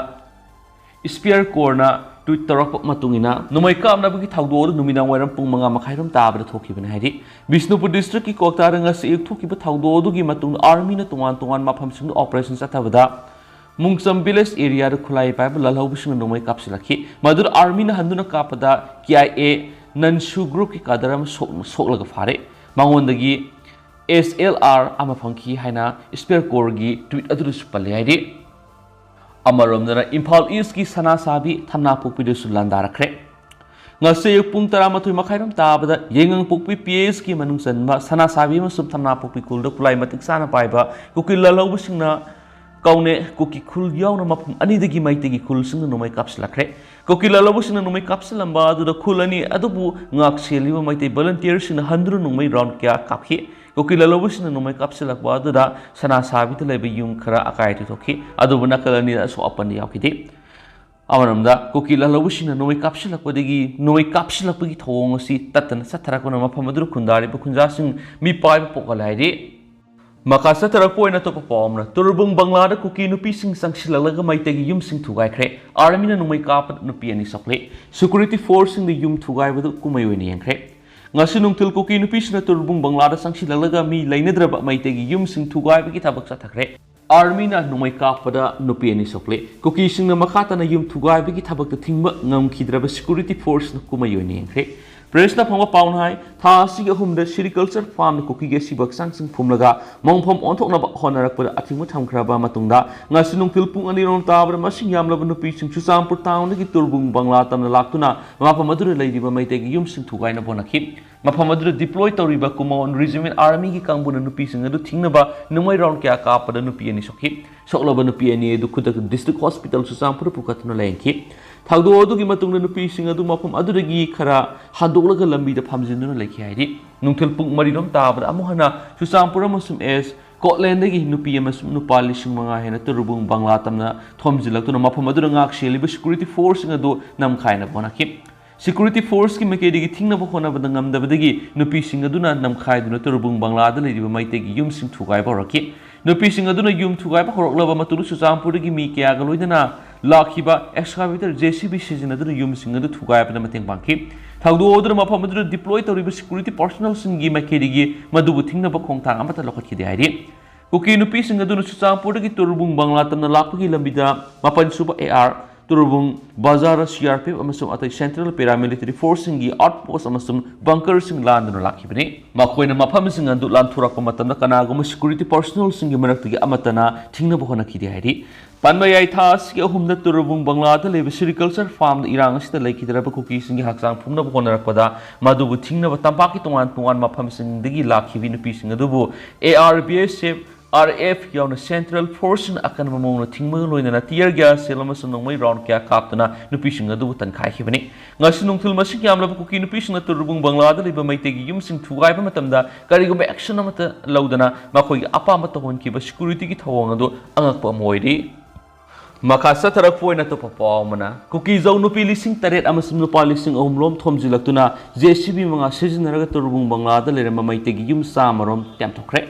ꯏꯁꯄꯤꯌꯔ ꯀꯣꯔꯅ ꯇ꯭ꯋꯤꯠ ꯇꯧꯔꯛꯄ ꯃꯇꯨꯡ ꯏꯟꯅ, ꯅꯣꯡꯃꯩ ꯀꯥꯞꯅꯕꯒꯤ ꯊꯧꯗꯣꯛ ꯑꯗꯨ ꯅꯨꯃꯤꯗꯥꯡ ꯋꯥꯏꯔꯝ ꯄꯨꯡ ꯃꯉꯥ ꯃꯈꯥꯏꯔꯣꯝ ꯇꯥꯕꯗ ꯊꯣꯛꯈꯤꯕꯅꯤ ꯍꯥꯏꯔꯤ꯫ ꯕꯤꯁꯅꯨꯄꯨꯔ ꯗꯤꯁꯇ꯭ꯔꯤꯛꯀꯤ ꯀ꯭ꯋꯥꯛꯇꯥꯗ ꯉꯁꯤ ꯑꯌꯨꯛ ꯊꯣꯛꯈꯤꯕ ꯊꯧꯗꯣꯛ ꯑꯗꯨꯒꯤ ꯃꯇꯨꯡꯗ ꯑꯥꯔꯃꯤꯅ ꯇꯣꯉꯥꯟ ꯇꯣꯉꯥꯟꯕ ꯃꯐꯝꯁꯤꯡꯗ ꯑꯣꯄꯔꯦꯁꯟ ꯆꯠꯊꯕꯗ ꯃꯨꯡꯆꯝ ꯚꯤꯂꯦꯖ ꯑꯦꯔꯤꯌꯥꯗ ꯈꯨꯠꯂꯥꯏ ꯄꯥꯏꯕ ꯂꯥꯜꯍꯧꯕꯁꯤꯡꯅ ꯅꯣꯡꯃꯩ ꯀꯥꯞꯁꯤꯜꯂꯛꯈꯤ꯫ ꯃꯗꯨꯗ ꯑꯥꯔꯃꯤꯅ ꯍꯟꯗꯨꯅ ꯀꯥꯞꯄꯗ ꯀꯦ ꯑꯥꯏ ꯑꯦ ꯅꯟꯁꯨ ꯒ꯭ꯔꯨꯞꯀꯤ ꯀꯥꯗꯔ ꯑꯃ ꯁꯣꯛ-, ꯁꯣꯛꯂꯒ ꯐꯥꯔꯦ꯫ ꯃꯉꯣꯟꯗꯒꯤ ꯑꯦꯁ ꯑꯦꯜ ꯑꯥꯔ ꯑꯃ ꯐꯪꯈꯤ ꯍꯥꯏꯅ ꯏꯁꯄꯤꯌꯔ ꯀꯣꯔꯒꯤ ꯇ꯭ꯋꯤꯠ ꯑꯗꯨꯗꯁꯨ ꯄꯜꯂꯤ ꯍꯥꯏꯔꯤ꯫ ꯑꯃꯔꯣꯝꯗꯅ, ꯏꯝꯐꯥꯜ ꯏꯁꯀꯤ ꯁꯅꯥꯁꯥꯕꯤ ꯊꯝꯅꯥꯄꯣꯛꯄꯤꯗꯁꯨ ꯂꯥꯟꯗꯥꯔꯛꯈ꯭ꯔꯦ꯫ ꯉꯁꯤ ꯑꯌꯨꯛ ꯄꯨꯡ ꯇꯔꯥꯃꯥꯊꯣꯏ ꯃꯈꯥꯏꯔꯣꯝ ꯇꯥꯕꯗ ꯌꯥꯏꯉꯪꯄꯣꯛꯄꯤ ꯄꯤ ꯑꯦꯁꯀꯤ ꯃꯅꯨꯡ ꯆꯟꯕ ꯁꯅꯥꯁꯥꯕꯤ ꯑꯃꯁꯨꯡ ꯊꯝꯅꯥꯄꯣꯛꯄꯤ ꯈꯨꯜꯗ ꯈꯨꯠꯂꯥꯏ ꯃꯇꯤꯛ ꯆꯥꯅ ꯄꯥꯏꯕ ꯀꯨꯀꯤ ꯂꯥꯜꯍꯧꯕꯁꯤꯡꯅ ꯀꯧꯅꯦ ꯀꯨꯀꯤ ꯈꯨꯜ ꯌꯥꯎꯅ ꯃꯐꯝ ꯑꯅꯤꯗꯒꯤ ꯃꯩꯇꯩꯒꯤ ꯈꯨꯜꯁꯤꯡꯗ ꯅꯣꯡꯃꯩ ꯀꯥꯞꯁꯤꯜꯂꯛꯈ꯭ꯔꯦ꯫ ꯀꯨꯀꯤ ꯂꯥꯜꯍꯧꯕꯁꯤꯡꯅ ꯅꯣꯡꯃꯩ ꯀꯥꯞꯁꯤꯜꯂꯝꯕ ꯑꯗꯨꯗ ꯈꯨꯜ ꯑꯅꯤ ꯑꯗꯨꯕꯨ ꯉꯥꯛ ꯁꯦꯜꯂꯤꯕ ꯃꯩꯇꯩ ꯚꯣꯂꯨꯟꯇꯤꯌꯔꯁꯤꯡꯅ ꯍꯟꯗꯨꯅ ꯅꯣꯡꯃꯩ ꯔꯥꯎꯟ ꯀꯌꯥ ꯀꯥꯞꯈꯤ꯫ ꯀꯨꯀꯤ ꯂꯥꯜꯍꯧꯕꯁꯤꯡꯅ ꯅꯣꯡꯃꯩ ꯀꯥꯞꯁꯤꯜꯂꯛꯄ ꯑꯗꯨꯗ ꯁꯅꯥꯁꯥꯕꯤꯗ ꯂꯩꯕ ꯌꯨꯝ ꯈꯔ ꯑꯀꯥꯏ ꯑꯇꯣꯏ ꯊꯣꯛꯈꯤ, ꯑꯗꯨꯕꯨ ꯅꯥꯀꯜ ꯑꯅꯤꯗ ꯑꯁꯣꯛ ꯑꯄꯟ ꯌꯥꯎꯈꯤꯗꯦ꯫ ꯑꯃꯔꯣꯝꯗ, ꯀꯨꯀꯤ ꯂꯥꯜꯍꯧꯕꯁꯤꯡꯅ ꯅꯣꯡꯃꯩ ꯀꯥꯞꯁꯤꯜꯂꯛꯄꯗꯒꯤ, ꯅꯣꯡꯃꯩ ꯀꯥꯞꯁꯤꯜꯂꯛꯄꯒꯤ ꯊꯧꯑꯣꯡ ꯑꯁꯤ ꯇꯠꯇꯅ ꯆꯠꯊꯔꯛꯄꯅ ꯃꯐꯝ ꯑꯗꯨꯗ ꯈꯨꯟꯗꯥꯔꯤꯕ ꯈꯨꯟꯖꯥꯁꯤꯡ ꯃꯤꯄꯥꯏꯕ ꯄꯣꯛꯍꯜꯂꯦ ꯍꯥꯏꯔꯤ꯫ ꯃꯈꯥ ꯆꯠꯊꯔꯛꯄ ꯑꯣꯏꯅ ꯑꯇꯣꯞꯄ ꯄꯥꯎ ꯑꯃꯅ, ꯇꯨꯔꯕꯨꯡ ꯕꯪꯂꯥꯗ ꯀꯨꯀꯤ ꯅꯨꯄꯤꯁꯤꯡ ꯆꯪꯁꯤꯜꯂꯛꯂꯒ ꯃꯩꯇꯩꯒꯤ ꯌꯨꯝꯁꯤꯡ ꯊꯨꯒꯥꯏꯈ꯭ꯔꯦ꯫ ꯑꯥꯔꯃꯤꯅ ꯅꯣꯡꯃꯩ ꯀꯥꯞꯄꯗ ꯅꯨꯄꯤ ꯑꯅꯤ ꯁꯣꯛꯂꯦ꯫ ꯁꯦꯀ꯭ꯌꯨꯔꯤꯇꯤ ꯐꯣꯔꯁꯁꯤꯡꯗ ꯌꯨꯝ ꯊꯨꯒꯥꯏꯕꯗꯨ ꯀꯨꯝꯍꯩ ꯑꯣꯏꯅ ꯌꯦꯡꯈ꯭ꯔꯦ꯫ ꯉꯁꯤ ꯅꯨꯡꯊꯤꯜ ꯀꯨꯀꯤ ꯅꯨꯄꯤꯁꯤꯡꯅ ꯇꯨꯔꯕꯨꯡ ꯕꯪꯂꯥꯗ ꯆꯪꯁꯤꯜꯂꯛꯂꯒ ꯃꯤ ꯂꯩꯅꯗ꯭ꯔꯕ ꯃꯩꯇꯩꯒꯤ ꯌꯨꯝꯁꯤꯡ ꯊꯨꯒꯥꯏꯕꯒꯤ ꯊꯕꯛ ꯆꯠꯊꯈ꯭ꯔꯦ꯫ ꯑꯥꯔꯃꯤꯅ ꯅꯣꯡꯃꯩ ꯀꯥꯞꯄꯗ ꯅꯨꯄꯤ ꯑꯅꯤ ꯁꯣꯛꯂꯦ꯫ ꯀꯨꯀꯤꯁꯤꯡꯅ ꯃꯈꯥ ꯇꯥꯅ ꯌꯨꯝ ꯊꯨꯒꯥꯏꯕꯒꯤ ꯊꯕꯛꯇ ꯊꯤꯡꯕ ꯉꯝꯈꯤꯗ꯭ꯔꯕ ꯁꯦꯀ꯭ꯌꯨꯔꯤꯇꯤ ꯐꯣꯔꯁꯅ ꯀꯨꯝꯍꯩ ꯑꯣꯏꯅ ꯌꯦꯡꯈ꯭ꯔꯦ꯫ ꯄ꯭ꯔꯦꯁꯅ ꯐꯪꯕ ꯄꯥꯎꯅ ꯍꯥꯏ, ꯊꯥ ꯑꯁꯤꯒꯤ ꯑꯍꯨꯝꯗ ꯁꯦꯔꯤꯀꯜꯆꯔ ꯐꯥꯔꯝꯗ ꯀꯨꯀꯤꯒꯤ ꯑꯁꯤꯕ ꯍꯛꯆꯥꯡꯁꯤꯡ ꯐꯨꯝꯂꯒ ꯃꯣꯡꯐꯝ ꯑꯣꯟꯊꯣꯛꯅꯕ ꯍꯣꯠꯅꯔꯛꯄꯗ ꯑꯊꯤꯡꯕ ꯊꯝꯈ꯭ꯔꯕ ꯃꯇꯨꯡꯗ, ꯉꯁꯤ ꯅꯨꯡꯊꯤꯜ ꯄꯨꯡ ꯑꯅꯤꯔꯣꯝ ꯇꯥꯕꯗ ꯃꯁꯤꯡ ꯌꯥꯝꯂꯕ ꯅꯨꯄꯤꯁꯤꯡ ꯆꯨꯔꯆꯥꯟꯄꯨꯔ ꯇꯥꯎꯟꯗꯒꯤ ꯇꯨꯔꯕꯨꯡ ꯕꯪꯂꯥ ꯇꯝꯅ ꯂꯥꯛꯇꯨꯅ ꯃꯐꯝ ꯑꯗꯨꯗ ꯂꯩꯔꯤꯕ ꯃꯩꯇꯩꯒꯤ ꯌꯨꯝꯁꯤꯡ ꯊꯨꯒꯥꯏꯅꯕ ꯍꯣꯠꯅꯈꯤ꯫ ꯃꯐꯝ ꯑꯗꯨꯗ ꯗꯤꯄ꯭ꯂꯣꯏ ꯇꯧꯔꯤꯕ ꯀꯨꯃꯥꯎꯟ ꯔꯤꯖꯤꯃꯦꯟ ꯑꯥꯔꯃꯤꯒꯤ ꯀꯥꯡꯕꯨꯅ ꯅꯨꯄꯤꯁꯤꯡ ꯑꯗꯨ ꯊꯤꯡꯅꯕ ꯅꯣꯡꯃꯩ ꯔꯥꯎꯟ ꯀꯌꯥ ꯀꯥꯞꯄꯗ ꯅꯨꯄꯤ ꯑꯅꯤ ꯁꯣꯛꯈꯤ꯫ ꯁꯣꯛꯂꯕ ꯅꯨꯄꯤ ꯑꯅꯤ ꯑꯗꯨ ꯈꯨꯗꯛꯇ ꯗꯤꯁꯇ꯭ꯔꯤꯛ ꯍꯣꯁꯄꯤꯇꯥꯜ ꯆꯨꯔꯆꯥꯟꯄꯨꯔꯗ ꯄꯨꯈꯠꯇꯨꯅ ꯂꯥꯌꯦꯡꯈꯤ꯫ ꯊꯧꯗꯣꯛ ꯑꯗꯨꯒꯤ ꯃꯇꯨꯡꯗ ꯅꯨꯄꯤꯁꯤꯡ ꯑꯗꯨ ꯃꯐꯝ ꯑꯗꯨꯗꯒꯤ ꯈꯔ ꯍꯟꯗꯣꯛꯂꯒ ꯂꯝꯕꯤꯗ ꯐꯝꯖꯤꯟꯗꯨꯅ ꯂꯩꯈꯤ ꯍꯥꯏꯔꯤ꯫ ꯅꯨꯡꯊꯤꯜ ꯄꯨꯡ ꯃꯔꯤꯔꯣꯝ ꯇꯥꯕꯗ ꯑꯃꯨꯛ ꯍꯟꯅ ꯆꯨꯔꯆꯥꯟꯄꯨꯔ ꯑꯃꯁꯨꯡ ꯑꯦꯁ ꯀꯣꯠꯂꯦꯟꯗꯒꯤ ꯅꯨꯄꯤ ꯑꯃꯁꯨꯡ ꯅꯨꯄꯥ ꯂꯤꯁꯤꯡ ꯃꯉꯥ ꯍꯦꯟꯅ ꯇꯨꯔꯨꯕꯨꯡ ꯕꯪꯂꯥ ꯇꯝꯅ ꯊꯣꯝꯖꯤꯜꯂꯛꯇꯨꯅ ꯃꯐꯝ ꯑꯗꯨꯗ ꯉꯥꯛ ꯁꯦꯜꯂꯤꯕ ꯁꯦꯀ꯭ꯌꯨꯔꯤꯇꯤ ꯐꯣꯔꯁꯁꯤꯡ ꯑꯗꯨ ꯅꯝꯈꯥꯏꯅꯕ ꯍꯣꯠꯅꯈꯤ꯫ ꯁꯦꯀ꯭ꯌꯨꯔꯤꯇꯤ ꯐꯣꯔꯁꯀꯤ ꯃꯥꯏꯀꯩꯗꯒꯤ ꯊꯤꯡꯅꯕ ꯍꯣꯠꯅꯕꯗ ꯉꯝꯗꯕꯗꯒꯤ ꯅꯨꯄꯤꯁꯤꯡ ꯑꯗꯨꯅ ꯅꯝꯈꯥꯏꯗꯨꯅ ꯇꯨꯔꯨꯕꯨꯡ ꯕꯪꯂꯥꯗ ꯂꯩꯔꯤꯕ ꯃꯩꯇꯩꯒꯤ ꯌꯨꯝꯁꯤꯡ ꯊꯨꯒꯥꯏꯕ ꯍꯧꯔꯛꯈꯤ꯫ ꯅꯨꯄꯤꯁꯤꯡ ꯑꯗꯨꯅ ꯌꯨꯝ ꯊꯨꯒꯥꯏꯕ ꯍꯧꯔꯛꯂꯕ ꯃꯇꯨꯡꯗ ꯆꯨꯔꯆꯥꯟꯄꯨꯔꯗꯒꯤ ꯃꯤ ꯀꯌꯥꯒ ꯂꯣꯏꯅꯅ ꯂꯥꯛꯈꯤꯕ ꯑꯦꯛꯁꯀꯥꯚꯦꯇꯔ ꯖꯦ ꯁꯤ ꯕꯤ ꯁꯤꯖꯤꯟꯅꯗꯨꯅ ꯌꯨꯝꯁꯤꯡ ꯑꯗꯨ ꯊꯨꯒꯥꯏꯕꯗ ꯃꯇꯦꯡ ꯄꯥꯡꯈꯤ꯫ ꯊꯧꯗꯣꯛ ꯑꯗꯨꯅ ꯃꯐꯝ ꯑꯗꯨꯗ ꯗꯤꯄ꯭ꯂꯣꯏ ꯇꯧꯔꯤꯕ ꯁꯦꯀ꯭ꯌꯨꯔꯤꯇꯤ ꯄꯥꯔꯁꯣꯅꯦꯜꯁꯤꯡꯒꯤ ꯃꯥꯏꯀꯩꯗꯒꯤ ꯃꯗꯨꯕꯨ ꯊꯤꯡꯅꯕ ꯈꯣꯡꯊꯥꯡ ꯑꯃꯠꯇ ꯂꯧꯈꯠꯈꯤꯗꯦ ꯍꯥꯏꯔꯤ꯫ ꯀꯨꯀꯤ ꯅꯨꯄꯤꯁꯤꯡ ꯑꯗꯨꯅ ꯆꯨꯔꯆꯥꯟꯄꯨꯔꯗꯒꯤ ꯇꯨꯔꯕꯨꯡ ꯕꯪꯂꯥ ꯇꯝꯅ ꯂꯥꯛꯄꯒꯤ ꯂꯝꯕꯤꯗ ꯃꯥꯄꯟ ꯁꯨꯕ ꯑꯦ ꯑꯥꯔ, ꯇꯨꯔꯕꯨꯡ ꯕꯖꯥꯔ ꯁꯤ ꯑꯥꯔ ꯄꯤ ꯑꯦꯐ ꯑꯃꯁꯨꯡ ꯑꯇꯩ ꯁꯦꯟꯇ꯭ꯔꯦꯜ ꯄꯦꯔꯥꯃꯤꯂꯤꯇꯔꯤ ꯐꯣꯔꯁꯁꯤꯡꯒꯤ ꯑꯥꯎꯠꯄꯣꯁ ꯑꯃꯁꯨꯡ ꯕꯪꯀꯔꯁꯤꯡ ꯂꯥꯟꯗꯨꯅ ꯂꯥꯛꯈꯤꯕꯅꯤ꯫ ꯃꯈꯣꯏꯅ ꯃꯐꯝꯁꯤꯡ ꯑꯗꯨ ꯂꯥꯟꯊꯣꯔꯛꯄ ꯃꯇꯝꯗ ꯀꯅꯥꯒꯨꯝꯕ ꯁꯦꯀ꯭ꯌꯨꯔꯤꯇꯤ ꯄꯥꯔꯁꯣꯅꯦꯜꯁꯤꯡꯒꯤ ꯃꯔꯛꯇꯒꯤ ꯑꯃꯠꯇꯅ ꯊꯤꯡꯅꯕ ꯍꯣꯠꯅꯈꯤꯗꯦ ꯍꯥꯏꯔꯤ꯫ ꯄꯥꯟꯕ ꯌꯥꯏ, ꯊꯥ ꯑꯁꯤꯒꯤ ꯑꯍꯨꯝꯗ ꯇꯨꯔꯕꯨꯡ ꯕꯪꯂꯥꯗ ꯂꯩꯕ ꯁꯦꯔꯤꯀꯜꯆꯔ ꯐꯥꯔꯝꯗ ꯏꯔꯥꯡ ꯑꯁꯤꯗ ꯂꯩꯈꯤꯗ꯭ꯔꯕ ꯀꯨꯀꯤꯁꯤꯡꯒꯤ ꯍꯛꯆꯥꯡ ꯐꯨꯝꯅꯕ ꯍꯣꯠꯅꯔꯛꯄꯗ ꯃꯗꯨꯕꯨ ꯊꯤꯡꯅꯕ ꯇꯝꯄꯥꯛꯀꯤ ꯇꯣꯉꯥꯟ ꯇꯣꯉꯥꯟꯕ ꯃꯐꯝꯁꯤꯡꯗꯒꯤ ꯂꯥꯛꯈꯤꯕꯤ ꯅꯨꯄꯤꯁꯤꯡ ꯑꯗꯨꯕꯨ A R B S F, R F ꯌꯥꯎꯅ ꯁꯦꯟꯇ꯭ꯔꯦꯜ ꯐꯣꯔꯁꯁꯤꯡꯅ ꯑꯀꯟꯕ ꯃꯑꯣꯡꯗ ꯊꯤꯡꯕꯒ ꯂꯣꯏꯅꯅ ꯇꯤꯌꯔ ꯒ꯭ꯌꯥꯁ ꯁꯦꯜ ꯑꯃꯁꯨꯡ ꯅꯣꯡꯃꯩ ꯔꯥꯎꯟ ꯀꯌꯥ ꯀꯥꯞꯇꯨꯅ ꯅꯨꯄꯤꯁꯤꯡ ꯑꯗꯨꯕꯨ ꯇꯟꯈꯥꯏꯈꯤꯕꯅꯤ꯫ ꯉꯁꯤ ꯅꯨꯡꯊꯤꯜ ꯃꯁꯤꯡ ꯌꯥꯝꯂꯕ ꯀꯨꯀꯤ ꯅꯨꯄꯤꯁꯤꯡꯅ ꯇꯨꯔꯕꯨꯡ ꯕꯪꯂꯥꯗ ꯂꯩꯕ ꯃꯩꯇꯩꯒꯤ ꯌꯨꯝꯁꯤꯡ ꯊꯨꯒꯥꯏꯕ ꯃꯇꯝꯗ ꯀꯔꯤꯒꯨꯝꯕ ꯑꯦꯛꯁꯟ ꯑꯃꯠꯇ ꯂꯧꯗꯅ ꯃꯈꯣꯏꯒꯤ ꯑꯄꯥꯝꯕ ꯇꯧꯍꯟꯈꯤꯕ ꯁꯦꯀ꯭ꯌꯨꯔꯤꯇꯤꯒꯤ ꯊꯧꯑꯣꯡ ꯑꯗꯨ ꯑꯉꯛꯄ ꯑꯃ ꯑꯣꯏꯔꯤ꯫ ꯃꯈꯥ ꯆꯠꯊꯔꯛꯄ ꯑꯣꯏꯅ ꯑꯇꯣꯞꯄ ꯄꯥꯎ ꯑꯃꯅ, ꯀꯨꯀꯤꯖꯧ ꯅꯨꯄꯤ ꯂꯤꯁꯤꯡ ꯇꯔꯦꯠ ꯑꯃꯁꯨꯡ ꯅꯨꯄꯥ ꯂꯤꯁꯤꯡ ꯑꯍꯨꯝ ꯔꯣꯝ ꯊꯣꯝꯖꯤꯜꯂꯛꯇꯨꯅ ꯖꯦ ꯁꯤ ꯕꯤ ꯃꯉꯥ ꯁꯤꯖꯤꯟꯅꯔꯒ ꯇꯨꯔꯕꯨꯡ ꯕꯪꯂꯥꯗ ꯂꯩꯔꯝꯕ ꯃꯩꯇꯩꯒꯤ ꯌꯨꯝ ꯆꯥꯝꯃ ꯔꯣꯝ ꯇꯦꯝꯊꯣꯛꯈ꯭ꯔꯦ꯫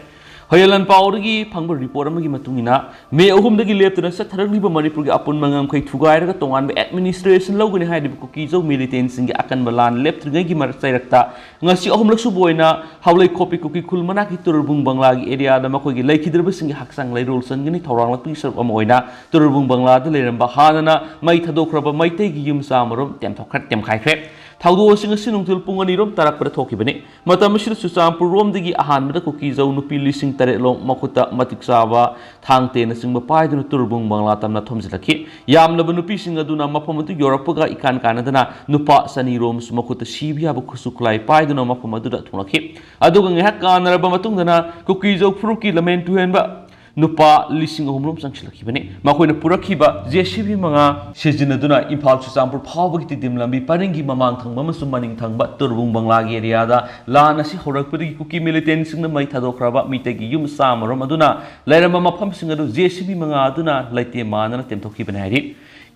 ꯍꯣꯌꯦꯂꯟ ꯄꯥꯎꯗꯒꯤ ꯐꯪꯕ ꯔꯤꯄꯣꯔꯠ ꯑꯃꯒꯤ ꯃꯇꯨꯡ ꯏꯟꯅ, ꯃꯦ ꯑꯍꯨꯝꯗꯒꯤ ꯂꯦꯞꯇꯨꯅ ꯆꯠꯊꯔꯛꯂꯤꯕ ꯃꯅꯤꯄꯨꯔꯒꯤ ꯑꯄꯨꯟꯕ ꯉꯝꯈꯩ ꯊꯨꯒꯥꯏꯔꯒ ꯇꯣꯉꯥꯟꯕ ꯑꯦꯗꯃꯤꯅꯤꯁꯇ꯭ꯔꯦꯁꯟ ꯂꯧꯒꯅꯤ ꯍꯥꯏꯔꯤꯕ ꯀꯨꯀꯤꯖꯧ ꯃꯤꯂꯤꯇꯦꯟꯁꯤꯡꯒꯤ ꯑꯀꯟꯕ ꯂꯥꯟ ꯂꯦꯞꯇ꯭ꯔꯤꯉꯩꯒꯤ ꯃꯔꯛ ꯆꯩꯔꯛꯇ, ꯉꯁꯤ ꯑꯍꯨꯝꯂꯛ ꯁꯨꯕ ꯑꯣꯏꯅ ꯍꯥꯎꯂꯩꯈꯣꯛꯄꯤ ꯀꯨꯀꯤ ꯈꯨꯜ ꯃꯅꯥꯛꯀꯤ ꯇꯨꯔꯕꯨꯡ ꯕꯪꯂꯥꯒꯤ ꯑꯦꯔꯤꯌꯥꯗ ꯃꯈꯣꯏꯒꯤ ꯂꯩꯈꯤꯗ꯭ꯔꯕꯁꯤꯡꯒꯤ ꯍꯛꯆꯥꯡ ꯂꯩꯔꯣꯜ ꯆꯟꯒꯅꯤ ꯊꯧꯔꯥꯡꯂꯛꯄꯒꯤ ꯁꯔꯨꯛ ꯑꯃ ꯑꯣꯏꯅ ꯇꯨꯔꯕꯨꯡ ꯕꯪꯂꯥꯗ ꯂꯩꯔꯝꯕ ꯍꯥꯟꯅꯅ ꯃꯩ ꯊꯥꯗꯣꯛꯈ꯭ꯔꯕ ꯃꯩꯇꯩꯒꯤ ꯌꯨꯝ ꯆꯥꯝꯃ ꯔꯣꯝ ꯇꯦꯝꯊꯣꯛꯈ꯭ꯔ-, ꯇꯦꯝꯈꯥꯏꯈ꯭ꯔꯦ꯫ ꯊꯧꯗꯣꯛ ꯑꯁꯤ ꯉꯁꯤ ꯅꯨꯡꯊꯤꯜ ꯄꯨꯡ ꯑꯅꯤꯔꯣꯝ ꯇꯥꯔꯛꯄꯗ ꯊꯣꯛꯈꯤꯕꯅꯤ꯫ ꯃꯇꯝ ꯑꯁꯤꯗ ꯆꯨꯔꯆꯥꯟꯄꯨꯔ ꯔꯣꯝꯗꯒꯤ ꯑꯍꯥꯟꯕꯗ ꯀꯨꯀꯤꯖꯧ ꯅꯨꯄꯤ ꯂꯤꯁꯤꯡ ꯇꯔꯦꯠ ꯂꯣꯝ ꯃꯈꯨꯠꯇ ꯃꯇꯤꯛ ꯆꯥꯕ ꯊꯥꯡ ꯇꯦꯟꯅꯆꯤꯡꯕ ꯄꯥꯏꯗꯨꯅ ꯇꯨꯔꯕꯨꯡ ꯕꯪꯂꯥ ꯇꯝꯅ ꯊꯣꯝꯖꯤꯜꯂꯛꯈꯤ꯫ ꯌꯥꯝꯂꯕ ꯅꯨꯄꯤꯁꯤꯡ ꯑꯗꯨꯅ ꯃꯐꯝ ꯑꯗꯨ ꯌꯧꯔꯛꯄꯒ ꯏꯀꯥꯟ ꯀꯥꯟꯅꯗꯅ ꯅꯨꯄꯥ ꯆꯅꯤ ꯔꯣꯝꯁꯨ ꯃꯈꯨꯠꯇ ꯁꯤꯕ ꯌꯥꯕ ꯈꯨꯠꯁꯨ ꯈꯨꯠꯂꯥꯏ ꯄꯥꯏꯗꯨꯅ ꯃꯐꯝ ꯑꯗꯨꯗ ꯊꯨꯡꯂꯛꯈꯤ꯫ ꯑꯗꯨꯒ ꯉꯥꯏꯍꯥꯛ ꯀꯥꯟꯅꯔꯕ ꯃꯇꯨꯡꯗꯅ ꯀꯨꯀꯤꯖꯧ ꯐꯨꯔꯨꯞꯀꯤ ꯂꯃꯦꯟ ꯇꯨꯍꯦꯟꯕ ꯅꯨꯄꯥ ꯂꯤꯁꯤꯡ ꯑꯍꯨꯝ ꯔꯣꯝ ꯆꯪꯁꯤꯜꯂꯛꯈꯤꯕꯅꯤ꯫ ꯃꯈꯣꯏꯅ ꯄꯨꯔꯛꯈꯤꯕ ꯖꯦ ꯁꯤ ꯕꯤ ꯃꯉꯥ ꯁꯤꯖꯤꯟꯅꯗꯨꯅ ꯏꯝꯐꯥꯜ ꯆꯨꯔꯆꯥꯟꯄꯨꯔ ꯐꯥꯎꯕꯒꯤ ꯇꯤꯗꯤꯝ ꯂꯝꯕꯤ ꯄꯔꯤꯡꯒꯤ ꯃꯃꯥꯡ ꯊꯪꯕ ꯑꯃꯁꯨꯡ ꯃꯅꯤꯡ ꯊꯪꯕ ꯇꯨꯔꯕꯨꯡ ꯕꯪꯂꯥꯒꯤ ꯑꯦꯔꯤꯌꯥꯗ ꯂꯥꯟ ꯑꯁꯤ ꯍꯧꯔꯛꯄꯗꯒꯤ ꯀꯨꯀꯤ ꯃꯤꯂꯤꯇꯦꯟꯁꯤꯡꯅ ꯃꯩ ꯊꯥꯗꯣꯛꯈ꯭ꯔꯕ ꯃꯤꯇꯩꯒꯤ ꯌꯨꯝ ꯆꯥꯝꯃ ꯔꯣꯝ ꯑꯗꯨꯅ ꯂꯩꯔꯝꯕ ꯃꯐꯝꯁꯤꯡ ꯑꯗꯨ ꯖꯦ ꯁꯤ ꯕꯤ ꯃꯉꯥ ꯑꯗꯨꯅ ꯂꯩꯇꯦꯝ ꯃꯥꯟꯅꯅ ꯇꯦꯝꯊꯣꯛꯈꯤꯕꯅꯤ ꯍꯥꯏꯔꯤ꯫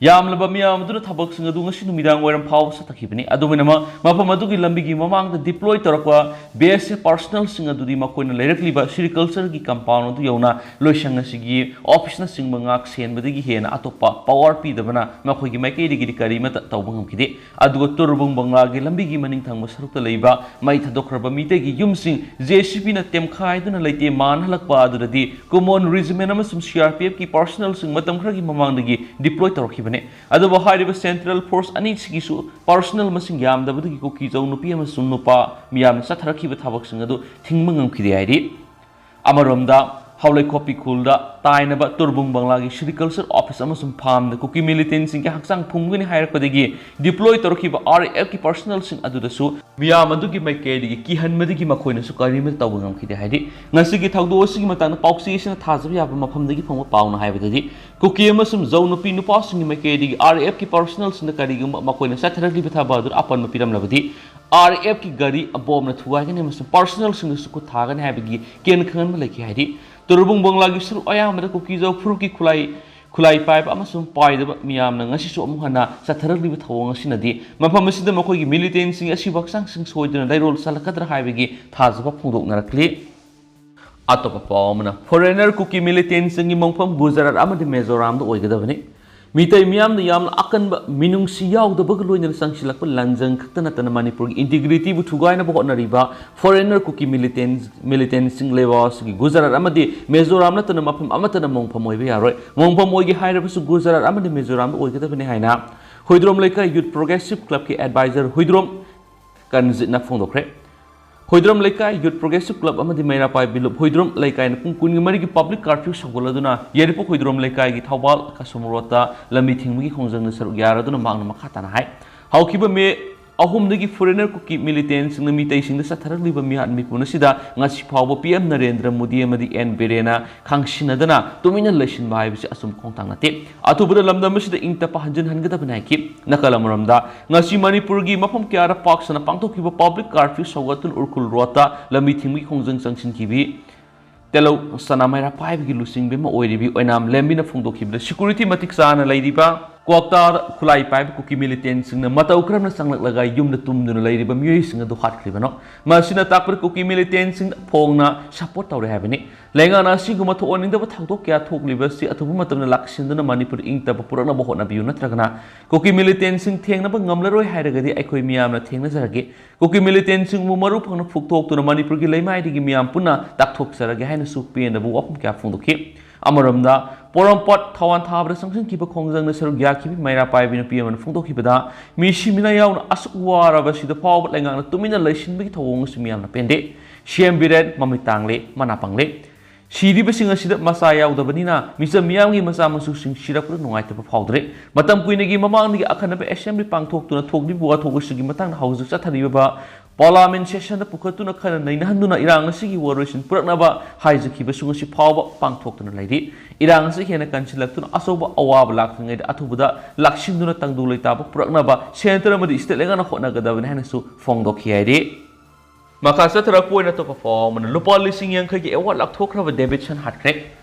ꯌꯥꯝꯂꯕ ꯃꯤꯌꯥꯝ ꯑꯗꯨꯅ ꯊꯕꯛꯁꯤꯡ ꯑꯗꯨ ꯉꯁꯤ ꯅꯨꯃꯤꯗꯥꯡ ꯋꯥꯏꯔꯝ ꯐꯥꯎꯕ ꯆꯠꯊꯈꯤꯕꯅꯤ꯫ ꯑꯗꯨꯝ ꯑꯣꯏꯅꯃꯛ, ꯃꯐꯝ ꯑꯗꯨꯒꯤ ꯂꯝꯕꯤꯒꯤ ꯃꯃꯥꯡꯗ ꯗꯤꯄ꯭ꯂꯣꯏ ꯇꯧꯔꯛꯄ ꯕꯤ ꯑꯦꯁ ꯑꯦꯐ ꯄꯥꯔꯁꯅꯦꯜꯁꯤꯡ ꯑꯗꯨꯗꯤ ꯃꯈꯣꯏꯅ ꯂꯩꯔꯛꯂꯤꯕ ꯁꯤꯔꯤꯀꯜꯆꯔꯒꯤ ꯀꯝꯄꯥꯎꯟ ꯑꯗꯨ ꯌꯧꯅ ꯂꯣꯏꯁꯪ ꯑꯁꯤꯒꯤ ꯑꯣꯐꯤꯁꯅꯆꯤꯡꯕ ꯉꯥꯛ ꯁꯦꯟꯕꯗꯒꯤ ꯍꯦꯟꯅ ꯑꯇꯣꯞꯄ ꯄꯋꯥꯔ ꯄꯤꯗꯕꯅ ꯃꯈꯣꯏꯒꯤ ꯃꯥꯏꯀꯩꯗꯒꯤꯗꯤ ꯀꯔꯤꯃꯠꯇ ꯇꯧꯕ ꯉꯝꯈꯤꯗꯦ꯫ ꯑꯗꯨꯒ ꯇꯨꯔꯕꯨꯡ ꯕꯪꯂꯥꯒꯤ ꯂꯝꯕꯤꯒꯤ ꯃꯅꯤꯡ ꯊꯪꯕ ꯁꯔꯨꯛꯇ ꯂꯩꯕ ꯃꯩ ꯊꯥꯗꯣꯛꯈ꯭ꯔꯕ ꯃꯤꯇꯩꯒꯤ ꯌꯨꯝꯁꯤꯡ ꯖꯦ ꯁꯤ ꯕꯤꯅ ꯇꯦꯝꯈꯥꯏꯗꯨꯅ ꯂꯩꯇꯦꯝ ꯃꯥꯟꯍꯜꯂꯛꯄ ꯑꯗꯨꯗꯗꯤ ꯀꯨꯃꯣꯟ ꯔꯤꯖꯤꯃꯦꯟ ꯑꯃꯁꯨꯡ ꯁꯤ ꯑꯥꯔ ꯄꯤ ꯑꯦꯐꯀꯤ ꯄꯥꯔꯁꯅꯦꯜꯁꯤꯡ ꯃꯇꯝ ꯈꯔꯒꯤ ꯃꯃꯥꯡꯗꯒꯤ ꯗꯤꯄ꯭ꯂꯣꯏ ꯇꯧꯔꯛꯈꯤꯕꯅꯤ꯫ ꯑꯗꯨꯕꯨ ꯍꯥꯏꯔꯤꯕ ꯁꯦꯟꯇ꯭ꯔꯦꯜ ꯐꯣꯔꯁ ꯑꯅꯤꯁꯤꯒꯤꯁꯨ ꯄꯥꯔꯁꯅꯦꯜ ꯃꯁꯤꯡ ꯌꯥꯝꯗꯕꯗꯒꯤ ꯀꯨꯀꯤꯖꯧ ꯅꯨꯄꯤ ꯑꯃꯁꯨꯡ ꯅꯨꯄꯥ ꯃꯤꯌꯥꯝꯅ ꯆꯠꯊꯔꯛꯈꯤꯕ ꯊꯕꯛꯁꯤꯡ ꯑꯗꯨ ꯊꯤꯡꯕ ꯉꯝꯈꯤꯗꯦ ꯍꯥꯏꯔꯤ꯫ ꯑꯃꯔꯣꯝꯗ, ꯍꯥꯎꯂꯩꯈꯣꯛꯄꯤ ꯈꯨꯜꯗ ꯇꯥꯏꯅꯕ ꯇꯨꯔꯕꯨꯡ ꯕꯪꯂꯥꯒꯤ ꯁꯤꯔꯤꯀꯜꯆꯔ ꯑꯣꯐꯤꯁ ꯑꯃꯁꯨꯡ ꯐꯥꯔꯝꯗ ꯀꯨꯀꯤ ꯃꯤꯂꯤꯇꯦꯟꯁꯤꯡꯒꯤ ꯍꯛꯆꯥꯡ ꯐꯨꯝꯒꯅꯤ ꯍꯥꯏꯔꯛꯄꯗꯒꯤ ꯗꯤꯄ꯭ꯂꯣꯏ ꯇꯧꯔꯛꯈꯤꯕ ꯑꯥꯔ ꯑꯦꯐꯀꯤ ꯄꯥꯔꯁꯅꯦꯜꯁꯤꯡ ꯑꯗꯨꯗꯁꯨ ꯃꯤꯌꯥꯝ ꯑꯗꯨꯒꯤ ꯃꯥꯏꯀꯩꯗꯒꯤ ꯀꯤꯍꯟꯕꯗꯒꯤ ꯃꯈꯣꯏꯅꯁꯨ ꯀꯔꯤꯃꯠꯇ ꯇꯧꯕ ꯉꯝꯈꯤꯗꯦ ꯍꯥꯏꯔꯤ꯫ ꯉꯁꯤꯒꯤ ꯊꯧꯗꯣꯛ ꯑꯁꯤꯒꯤ ꯃꯇꯥꯡꯗ ꯄꯥꯎꯆꯦ ꯑꯁꯤꯅ ꯊꯥꯖꯕ ꯌꯥꯕ ꯃꯐꯝꯗꯒꯤ ꯐꯪꯕ ꯄꯥꯎꯅ ꯍꯥꯏꯕꯗꯗꯤ, ꯀꯨꯀꯤ ꯑꯃꯁꯨꯡ ꯖꯧ ꯅꯨꯄꯤ ꯅꯨꯄꯥꯁꯤꯡꯒꯤ ꯃꯥꯏꯀꯩꯗꯒꯤ ꯑꯥꯔ ꯑꯦꯐꯀꯤ ꯄꯥꯔꯁꯅꯦꯜꯁꯤꯡꯅ ꯀꯔꯤꯒꯨꯝꯕ ꯃꯈꯣꯏꯅ ꯆꯠꯊꯔꯛꯂꯤꯕ ꯊꯕꯛ ꯑꯗꯨꯗ ꯑꯄꯟꯕ ꯄꯤꯔꯝꯂꯕꯗꯤ, ꯑꯥꯔ ꯑꯦꯐꯀꯤ ꯒꯥꯔꯤ ꯕꯣꯝꯅ ꯊꯨꯒꯥꯏꯒꯅꯤ ꯑꯃꯁꯨꯡ ꯄꯥꯔꯁꯅꯦꯜꯁꯤꯡꯗꯁꯨ ꯈꯨꯠ ꯊꯥꯒꯅꯤ ꯍꯥꯏꯕꯒꯤ ꯀꯦꯟ ꯈꯪꯍꯟꯕ ꯂꯩꯈꯤ ꯍꯥꯏꯔꯤ꯫ ꯇꯨꯔꯕꯨꯡ ꯕꯪꯂꯥꯒꯤ ꯁꯔꯨꯛ ꯑꯌꯥꯝꯕꯗ ꯀꯨꯀꯤꯖꯧ ꯐꯨꯔꯨꯞꯀꯤ ꯈꯨꯠꯂꯥꯏ, ꯈꯨꯠꯂꯥꯏ ꯄꯥꯏꯕ ꯑꯃꯁꯨꯡ ꯄꯥꯏꯗꯕ ꯃꯤꯌꯥꯝꯅ ꯉꯁꯤꯁꯨ ꯑꯃꯨꯛ ꯍꯟꯅ ꯆꯠꯊꯔꯛꯂꯤꯕ ꯊꯧꯑꯣꯡ ꯑꯁꯤꯅꯗꯤ ꯃꯐꯝ ꯑꯁꯤꯗ ꯃꯈꯣꯏꯒꯤ ꯃꯤꯂꯤꯇꯦꯟꯁꯤꯡ ꯑꯁꯤꯕꯨ ꯍꯛꯆꯥꯡꯁꯤꯡ ꯁꯣꯏꯗꯅ ꯂꯩꯔꯣꯜ ꯆꯜꯂꯛꯀꯗ꯭ꯔꯥ ꯍꯥꯏꯕꯒꯤ ꯊꯥꯖꯕ ꯐꯣꯡꯗꯣꯛꯅꯔꯛꯂꯤ꯫ ꯑꯇꯣꯞꯄ ꯄꯥꯎ ꯑꯃꯅ, ꯐꯣꯔꯦꯅꯔ ꯀꯨꯀꯤ ꯃꯤꯂꯤꯇꯦꯟꯁꯤꯡꯒꯤ ꯃꯣꯡꯐꯝ ꯒꯨꯖꯔꯥꯠ ꯑꯃꯗꯤ ꯃꯤꯖꯣꯔꯥꯝꯗ ꯑꯣꯏꯒꯗꯕꯅꯤ꯫ ꯃꯤꯇꯩ ꯃꯤꯌꯥꯝꯅ ꯌꯥꯝꯅ ꯑꯀꯟꯕ ꯃꯤꯅꯨꯡꯁꯤ ꯌꯥꯎꯗꯕꯒ ꯂꯣꯏꯅꯅ ꯆꯪꯁꯤꯜꯂꯛꯄ ꯂꯥꯟꯖꯪ ꯈꯛꯇ ꯅꯠꯇꯅ ꯃꯅꯤꯄꯨꯔꯒꯤ ꯏꯟꯇꯤꯒ꯭ꯔꯤꯇꯤꯕꯨ ꯊꯨꯒꯥꯏꯅꯕ ꯍꯣꯠꯅꯔꯤꯕ ꯐꯣꯔꯦꯅꯔ ꯀꯨꯀꯤ ꯃꯤꯂꯤꯇꯦꯟ-, ꯃꯤꯂꯤꯇꯦꯟꯁꯤꯡ ꯂꯩꯕꯥꯛ ꯑꯁꯤꯒꯤ ꯒꯨꯖꯔꯥꯠ ꯑꯃꯗꯤ ꯃꯤꯖꯣꯔꯥꯝ ꯅꯠꯇꯅ ꯃꯐꯝ ꯑꯃꯠꯇꯅ ꯃꯣꯡꯐꯝ ꯑꯣꯏꯕ ꯌꯥꯔꯣꯏ꯫ ꯃꯣꯡꯐꯝ ꯑꯣꯏꯒꯦ ꯍꯥꯏꯔꯕꯁꯨ ꯒꯨꯖꯔꯥꯠ ꯑꯃꯗꯤ ꯃꯤꯖꯣꯔꯥꯝꯗ ꯑꯣꯏꯒꯗꯕꯅꯤ ꯍꯥꯏꯅ ꯍꯨꯏꯗ꯭ꯔꯣꯝ ꯂꯩꯀꯥꯏ ꯌꯨꯠ ꯄ꯭ꯔꯣꯒ꯭ꯔꯦꯁꯤꯞ ꯀ꯭ꯂꯕꯀꯤ ꯑꯦꯗꯚꯥꯏꯖꯔ ꯍꯨꯏꯗ꯭ꯔꯣꯝ ꯀꯟꯖꯤꯠꯅ ꯐꯣꯡꯗꯣꯛꯈ꯭ꯔꯦ꯫ ꯍꯨꯏꯗ꯭ꯔꯣꯝ ꯂꯩꯀꯥꯏ ꯌꯨꯠ ꯄ꯭ꯔꯣꯒ꯭ꯔꯦꯁꯤꯞ ꯀ꯭ꯂꯕ ꯑꯃꯗꯤ ꯃꯩꯔꯥ ꯄꯥꯏꯕꯤ ꯂꯨꯞ ꯍꯨꯏꯗ꯭ꯔꯣꯝ ꯂꯩꯀꯥꯏꯅ ꯄꯨꯡ ꯀꯨꯟꯒꯤ ꯃꯔꯤꯒꯤ ꯄꯕ꯭ꯂꯤꯛ ꯀꯥꯔꯐ꯭ꯌꯨ ꯁꯧꯒꯠꯂꯗꯨꯅ ꯌꯥꯏꯔꯤꯄꯣꯛ ꯍꯨꯏꯗ꯭ꯔꯣꯝ ꯂꯩꯀꯥꯏꯒꯤ ꯊꯧꯕꯥꯜ ꯀꯁꯨꯝ ꯔꯣꯗꯇ ꯂꯝꯕꯤ ꯊꯤꯡꯕꯒꯤ ꯈꯣꯡꯖꯪꯗ ꯁꯔꯨꯛ ꯌꯥꯔꯗꯨꯅ ꯃꯍꯥꯛꯅ ꯃꯈꯥ ꯇꯥꯅ ꯍꯥꯏ, ꯍꯧꯈꯤꯕ ꯃꯦ ꯑꯍꯨꯝꯗꯒꯤ ꯐꯣꯔꯦꯅꯔ ꯀꯨꯀꯤ ꯃꯤꯂꯤꯇꯦꯟꯁꯤꯡꯅ ꯃꯤꯇꯩꯁꯤꯡꯗ ꯆꯠꯊꯔꯛꯂꯤꯕ ꯃꯤꯍꯥꯠ ꯃꯤꯄꯨꯟ ꯑꯁꯤꯗ ꯉꯁꯤ ꯐꯥꯎꯕ ꯄꯤ ꯑꯦꯝ ꯅꯔꯦꯟꯗ꯭ꯔ ꯃꯣꯗꯤ ꯑꯃꯗꯤ ꯑꯦꯟ ꯕꯤꯔꯦꯟꯅ ꯈꯪꯁꯤꯟꯅꯗꯅ ꯇꯨꯃꯤꯟꯅ ꯂꯩꯁꯤꯟꯕ ꯍꯥꯏꯕꯁꯤ ꯑꯆꯨꯝꯕ ꯈꯣꯡꯊꯥꯡ ꯅꯠꯇꯦ꯫ ꯑꯊꯨꯕꯗ ꯂꯝꯗꯝ ꯑꯁꯤꯗ ꯏꯪ ꯇꯞꯄ ꯍꯟꯖꯤꯟꯍꯟꯒꯗꯕꯅꯤ ꯍꯥꯏꯈꯤ꯫ ꯅꯥꯀꯜ ꯑꯃꯔꯣꯝꯗ, ꯉꯁꯤ ꯃꯅꯤꯄꯨꯔꯒꯤ ꯃꯐꯝ ꯀꯌꯥꯗ ꯄꯥꯛ ꯁꯟꯅ ꯄꯥꯡꯊꯣꯛꯈꯤꯕ ꯄꯕ꯭ꯂꯤꯛ ꯀꯥꯔꯐ꯭ꯌꯨ ꯁꯧꯒꯠꯇꯨꯅ ꯎꯔꯈꯨꯜ ꯔꯣꯗꯇ ꯂꯝꯕꯤ ꯊꯤꯡꯕꯒꯤ ꯈꯣꯡꯖꯪ ꯆꯪꯁꯤꯟꯈꯤꯕꯤ ꯇꯦꯂꯧ ꯁꯅꯥ ꯃꯩꯔꯥ ꯄꯥꯏꯕꯒꯤ ꯂꯨꯆꯤꯡꯕꯤ ꯑꯃ ꯑꯣꯏꯔꯤꯕꯤ ꯑꯣꯏꯅꯥꯝ ꯂꯦꯝꯕꯤꯅ ꯐꯣꯡꯗꯣꯛꯈꯤꯕꯗ, ꯁꯦꯀ꯭ꯌꯨꯔꯤꯇꯤ ꯃꯇꯤꯛ ꯆꯥꯅ ꯂꯩꯔꯤꯕ ꯀ꯭ꯋꯥꯛꯇꯥꯗ ꯈꯨꯠꯂꯥꯏ ꯄꯥꯏꯕ ꯀꯨꯀꯤ ꯃꯤꯂꯤꯇꯦꯟꯁꯤꯡꯅ ꯃꯇꯧ ꯀꯔꯝꯅ ꯆꯪꯂꯛꯂꯒ ꯌꯨꯝꯗ ꯇꯨꯝꯗꯨꯅ ꯂꯩꯔꯤꯕ ꯃꯤꯑꯣꯏꯁꯤꯡ ꯑꯗꯨ ꯍꯥꯠꯈ꯭ꯔꯤꯕꯅꯣ? ꯃꯁꯤꯅ ꯇꯥꯛꯄꯗ ꯀꯨꯀꯤ ꯃꯤꯂꯤꯇꯦꯟꯁꯤꯡꯗ ꯐꯣꯡꯅ ꯁꯄꯣꯔꯠ ꯇꯧꯔꯦ ꯍꯥꯏꯕꯅꯤ꯫ ꯂꯩꯉꯥꯛꯅ ꯑꯁꯤꯒꯨꯝꯕ ꯊꯣꯛꯍꯟꯅꯤꯡꯗꯕ ꯊꯧꯗꯣꯛ ꯀꯌꯥ ꯊꯣꯛꯂꯤꯕ ꯑꯁꯤ ꯑꯊꯨꯕ ꯃꯇꯝꯗ ꯂꯥꯛꯁꯤꯟꯗꯨꯅ ꯃꯅꯤꯄꯨꯔ ꯏꯪ ꯇꯞꯄ ꯄꯨꯔꯛꯅꯕ ꯍꯣꯠꯅꯕꯤꯌꯨ, ꯅꯠꯇ꯭ꯔꯒꯅ ꯀꯨꯀꯤ ꯃꯤꯂꯤꯇꯦꯟꯁꯤꯡ ꯊꯦꯡꯅꯕ ꯉꯝꯂꯔꯣꯏ ꯍꯥꯏꯔꯒꯗꯤ ꯑꯩꯈꯣꯏ ꯃꯤꯌꯥꯝꯅ ꯊꯦꯡꯅꯖꯔꯒꯦ꯫ ꯀꯨꯀꯤ ꯃꯤꯂꯤꯇꯦꯟꯁꯤꯡꯕꯨ ꯃꯔꯨ ꯐꯪꯅ ꯐꯨꯛꯊꯣꯛꯇꯨꯅ ꯃꯅꯤꯄꯨꯔꯒꯤ ꯂꯩꯃꯥꯏꯗꯒꯤ ꯃꯤꯌꯥꯝ ꯄꯨꯟꯅ ꯇꯥꯛꯊꯣꯛꯆꯔꯒꯦ ꯍꯥꯏꯅꯁꯨ ꯄꯦꯟꯗꯕ ꯋꯥꯐꯝ ꯀꯌꯥ ꯐꯣꯡꯗꯣꯛꯈꯤ꯫ ꯑꯃꯔꯣꯝꯗ, ꯄꯣꯔꯣꯝꯄꯥꯠ ꯊꯋꯥꯟ ꯊꯥꯕꯗ ꯆꯪꯁꯤꯟꯈꯤꯕ ꯈꯣꯡꯖꯪꯗ ꯁꯔꯨꯛ ꯌꯥꯈꯤꯕ ꯃꯩꯔꯥ ꯄꯥꯏꯕꯤ ꯅꯨꯄꯤ ꯑꯃꯅ ꯐꯣꯡꯗꯣꯛꯈꯤꯕꯗ, ꯃꯤꯁꯤ ꯃꯤꯅꯥ ꯌꯥꯎꯅ ꯑꯁꯨꯛ ꯋꯥꯔꯕꯁꯤꯗ ꯐꯥꯎꯕ ꯂꯩꯉꯥꯛꯅ ꯇꯨꯃꯤꯟꯅ ꯂꯩꯁꯤꯟꯕꯒꯤ ꯊꯧꯑꯣꯡ ꯑꯁꯤ ꯃꯤꯌꯥꯝꯅ ꯄꯦꯟꯗꯦ꯫ ꯁꯤ ꯑꯦꯝ ꯕꯤꯔꯦꯟ ꯃꯃꯤꯠ ꯇꯥꯡꯂꯦ, ꯃꯅꯥ ꯄꯪꯂꯦ꯫ ꯁꯤꯔꯤꯕꯁꯤꯡ ꯑꯁꯤꯗ ꯃꯆꯥ ꯌꯥꯎꯗꯕꯅꯤꯅ ꯃꯤꯆꯝ ꯃꯤꯌꯥꯝꯒꯤ ꯃꯆꯥ ꯃꯁꯨꯁꯤꯡ ꯁꯤꯔꯛꯄꯗ ꯅꯨꯡꯉꯥꯏꯇꯕ ꯐꯥꯎꯗ꯭ꯔꯦ꯫ ꯃꯇꯝ ꯀꯨꯏꯅꯒꯤ ꯃꯃꯥꯡꯗꯒꯤ ꯑꯈꯟꯅꯕ ꯑꯦꯁꯦꯝꯕ꯭ꯂꯤ ꯄꯥꯡꯊꯣꯛꯇꯨꯅ ꯊꯣꯛꯂꯤꯕ ꯋꯥꯊꯣꯛ ꯑꯁꯤꯒꯤ ꯃꯇꯥꯡꯗ ꯍꯧꯖꯤꯛ ꯆꯠꯊꯔꯤꯕ ꯄꯥꯔꯂꯥꯃꯦꯟ ꯁꯦꯁꯟꯗ ꯄꯨꯈꯠꯇꯨꯅ ꯈꯟꯅ ꯅꯩꯅꯍꯟꯗꯨꯅ ꯏꯔꯥꯡ ꯑꯁꯤꯒꯤ ꯋꯥꯔꯣꯏꯁꯤꯟ ꯄꯨꯔꯛꯅꯕ ꯍꯥꯏꯖꯈꯤꯕꯁꯨ ꯉꯁꯤ ꯐꯥꯎꯕ ꯄꯥꯡꯊꯣꯛꯇꯨꯅ ꯂꯩꯔꯤ꯫ ꯏꯔꯥꯡ ꯑꯁꯤ ꯍꯦꯟꯅ ꯀꯟꯁꯤꯜꯂꯛꯇꯨꯅ ꯑꯆꯧꯕ ꯑꯋꯥꯕ ꯂꯥꯛꯇ꯭ꯔꯤꯉꯩꯗ ꯑꯊꯨꯕꯗ ꯂꯥꯛꯁꯤꯟꯗꯨꯅ ꯇꯪꯗꯨ ꯂꯩꯇꯥꯕ ꯄꯨꯔꯛꯅꯕ ꯁꯦꯟꯇꯔ ꯑꯃꯗꯤ ꯁ꯭ꯇꯦꯠ ꯂꯩꯉꯥꯛꯅ ꯍꯣꯠꯅꯒꯗꯕꯅꯤ ꯍꯥꯏꯅꯁꯨ ꯐꯣꯡꯗꯣꯛꯈꯤ ꯍꯥꯏꯔꯤ꯫ ꯃꯈꯥ ꯆꯠꯊꯔꯛꯄ ꯑꯣꯏꯅ ꯑꯇꯣꯞꯄ ꯄꯥꯎ ꯑꯃꯅ, ꯂꯨꯄꯥ ꯂꯤꯁꯤꯡ ꯌꯥꯡꯈꯩꯒꯤ ꯑꯦꯋꯥꯔꯗ ꯂꯥꯛꯊꯣꯛꯈ꯭ꯔꯕ ꯗꯦꯕꯤꯠꯁꯟ ꯍꯥꯠꯈ꯭ꯔꯦ꯫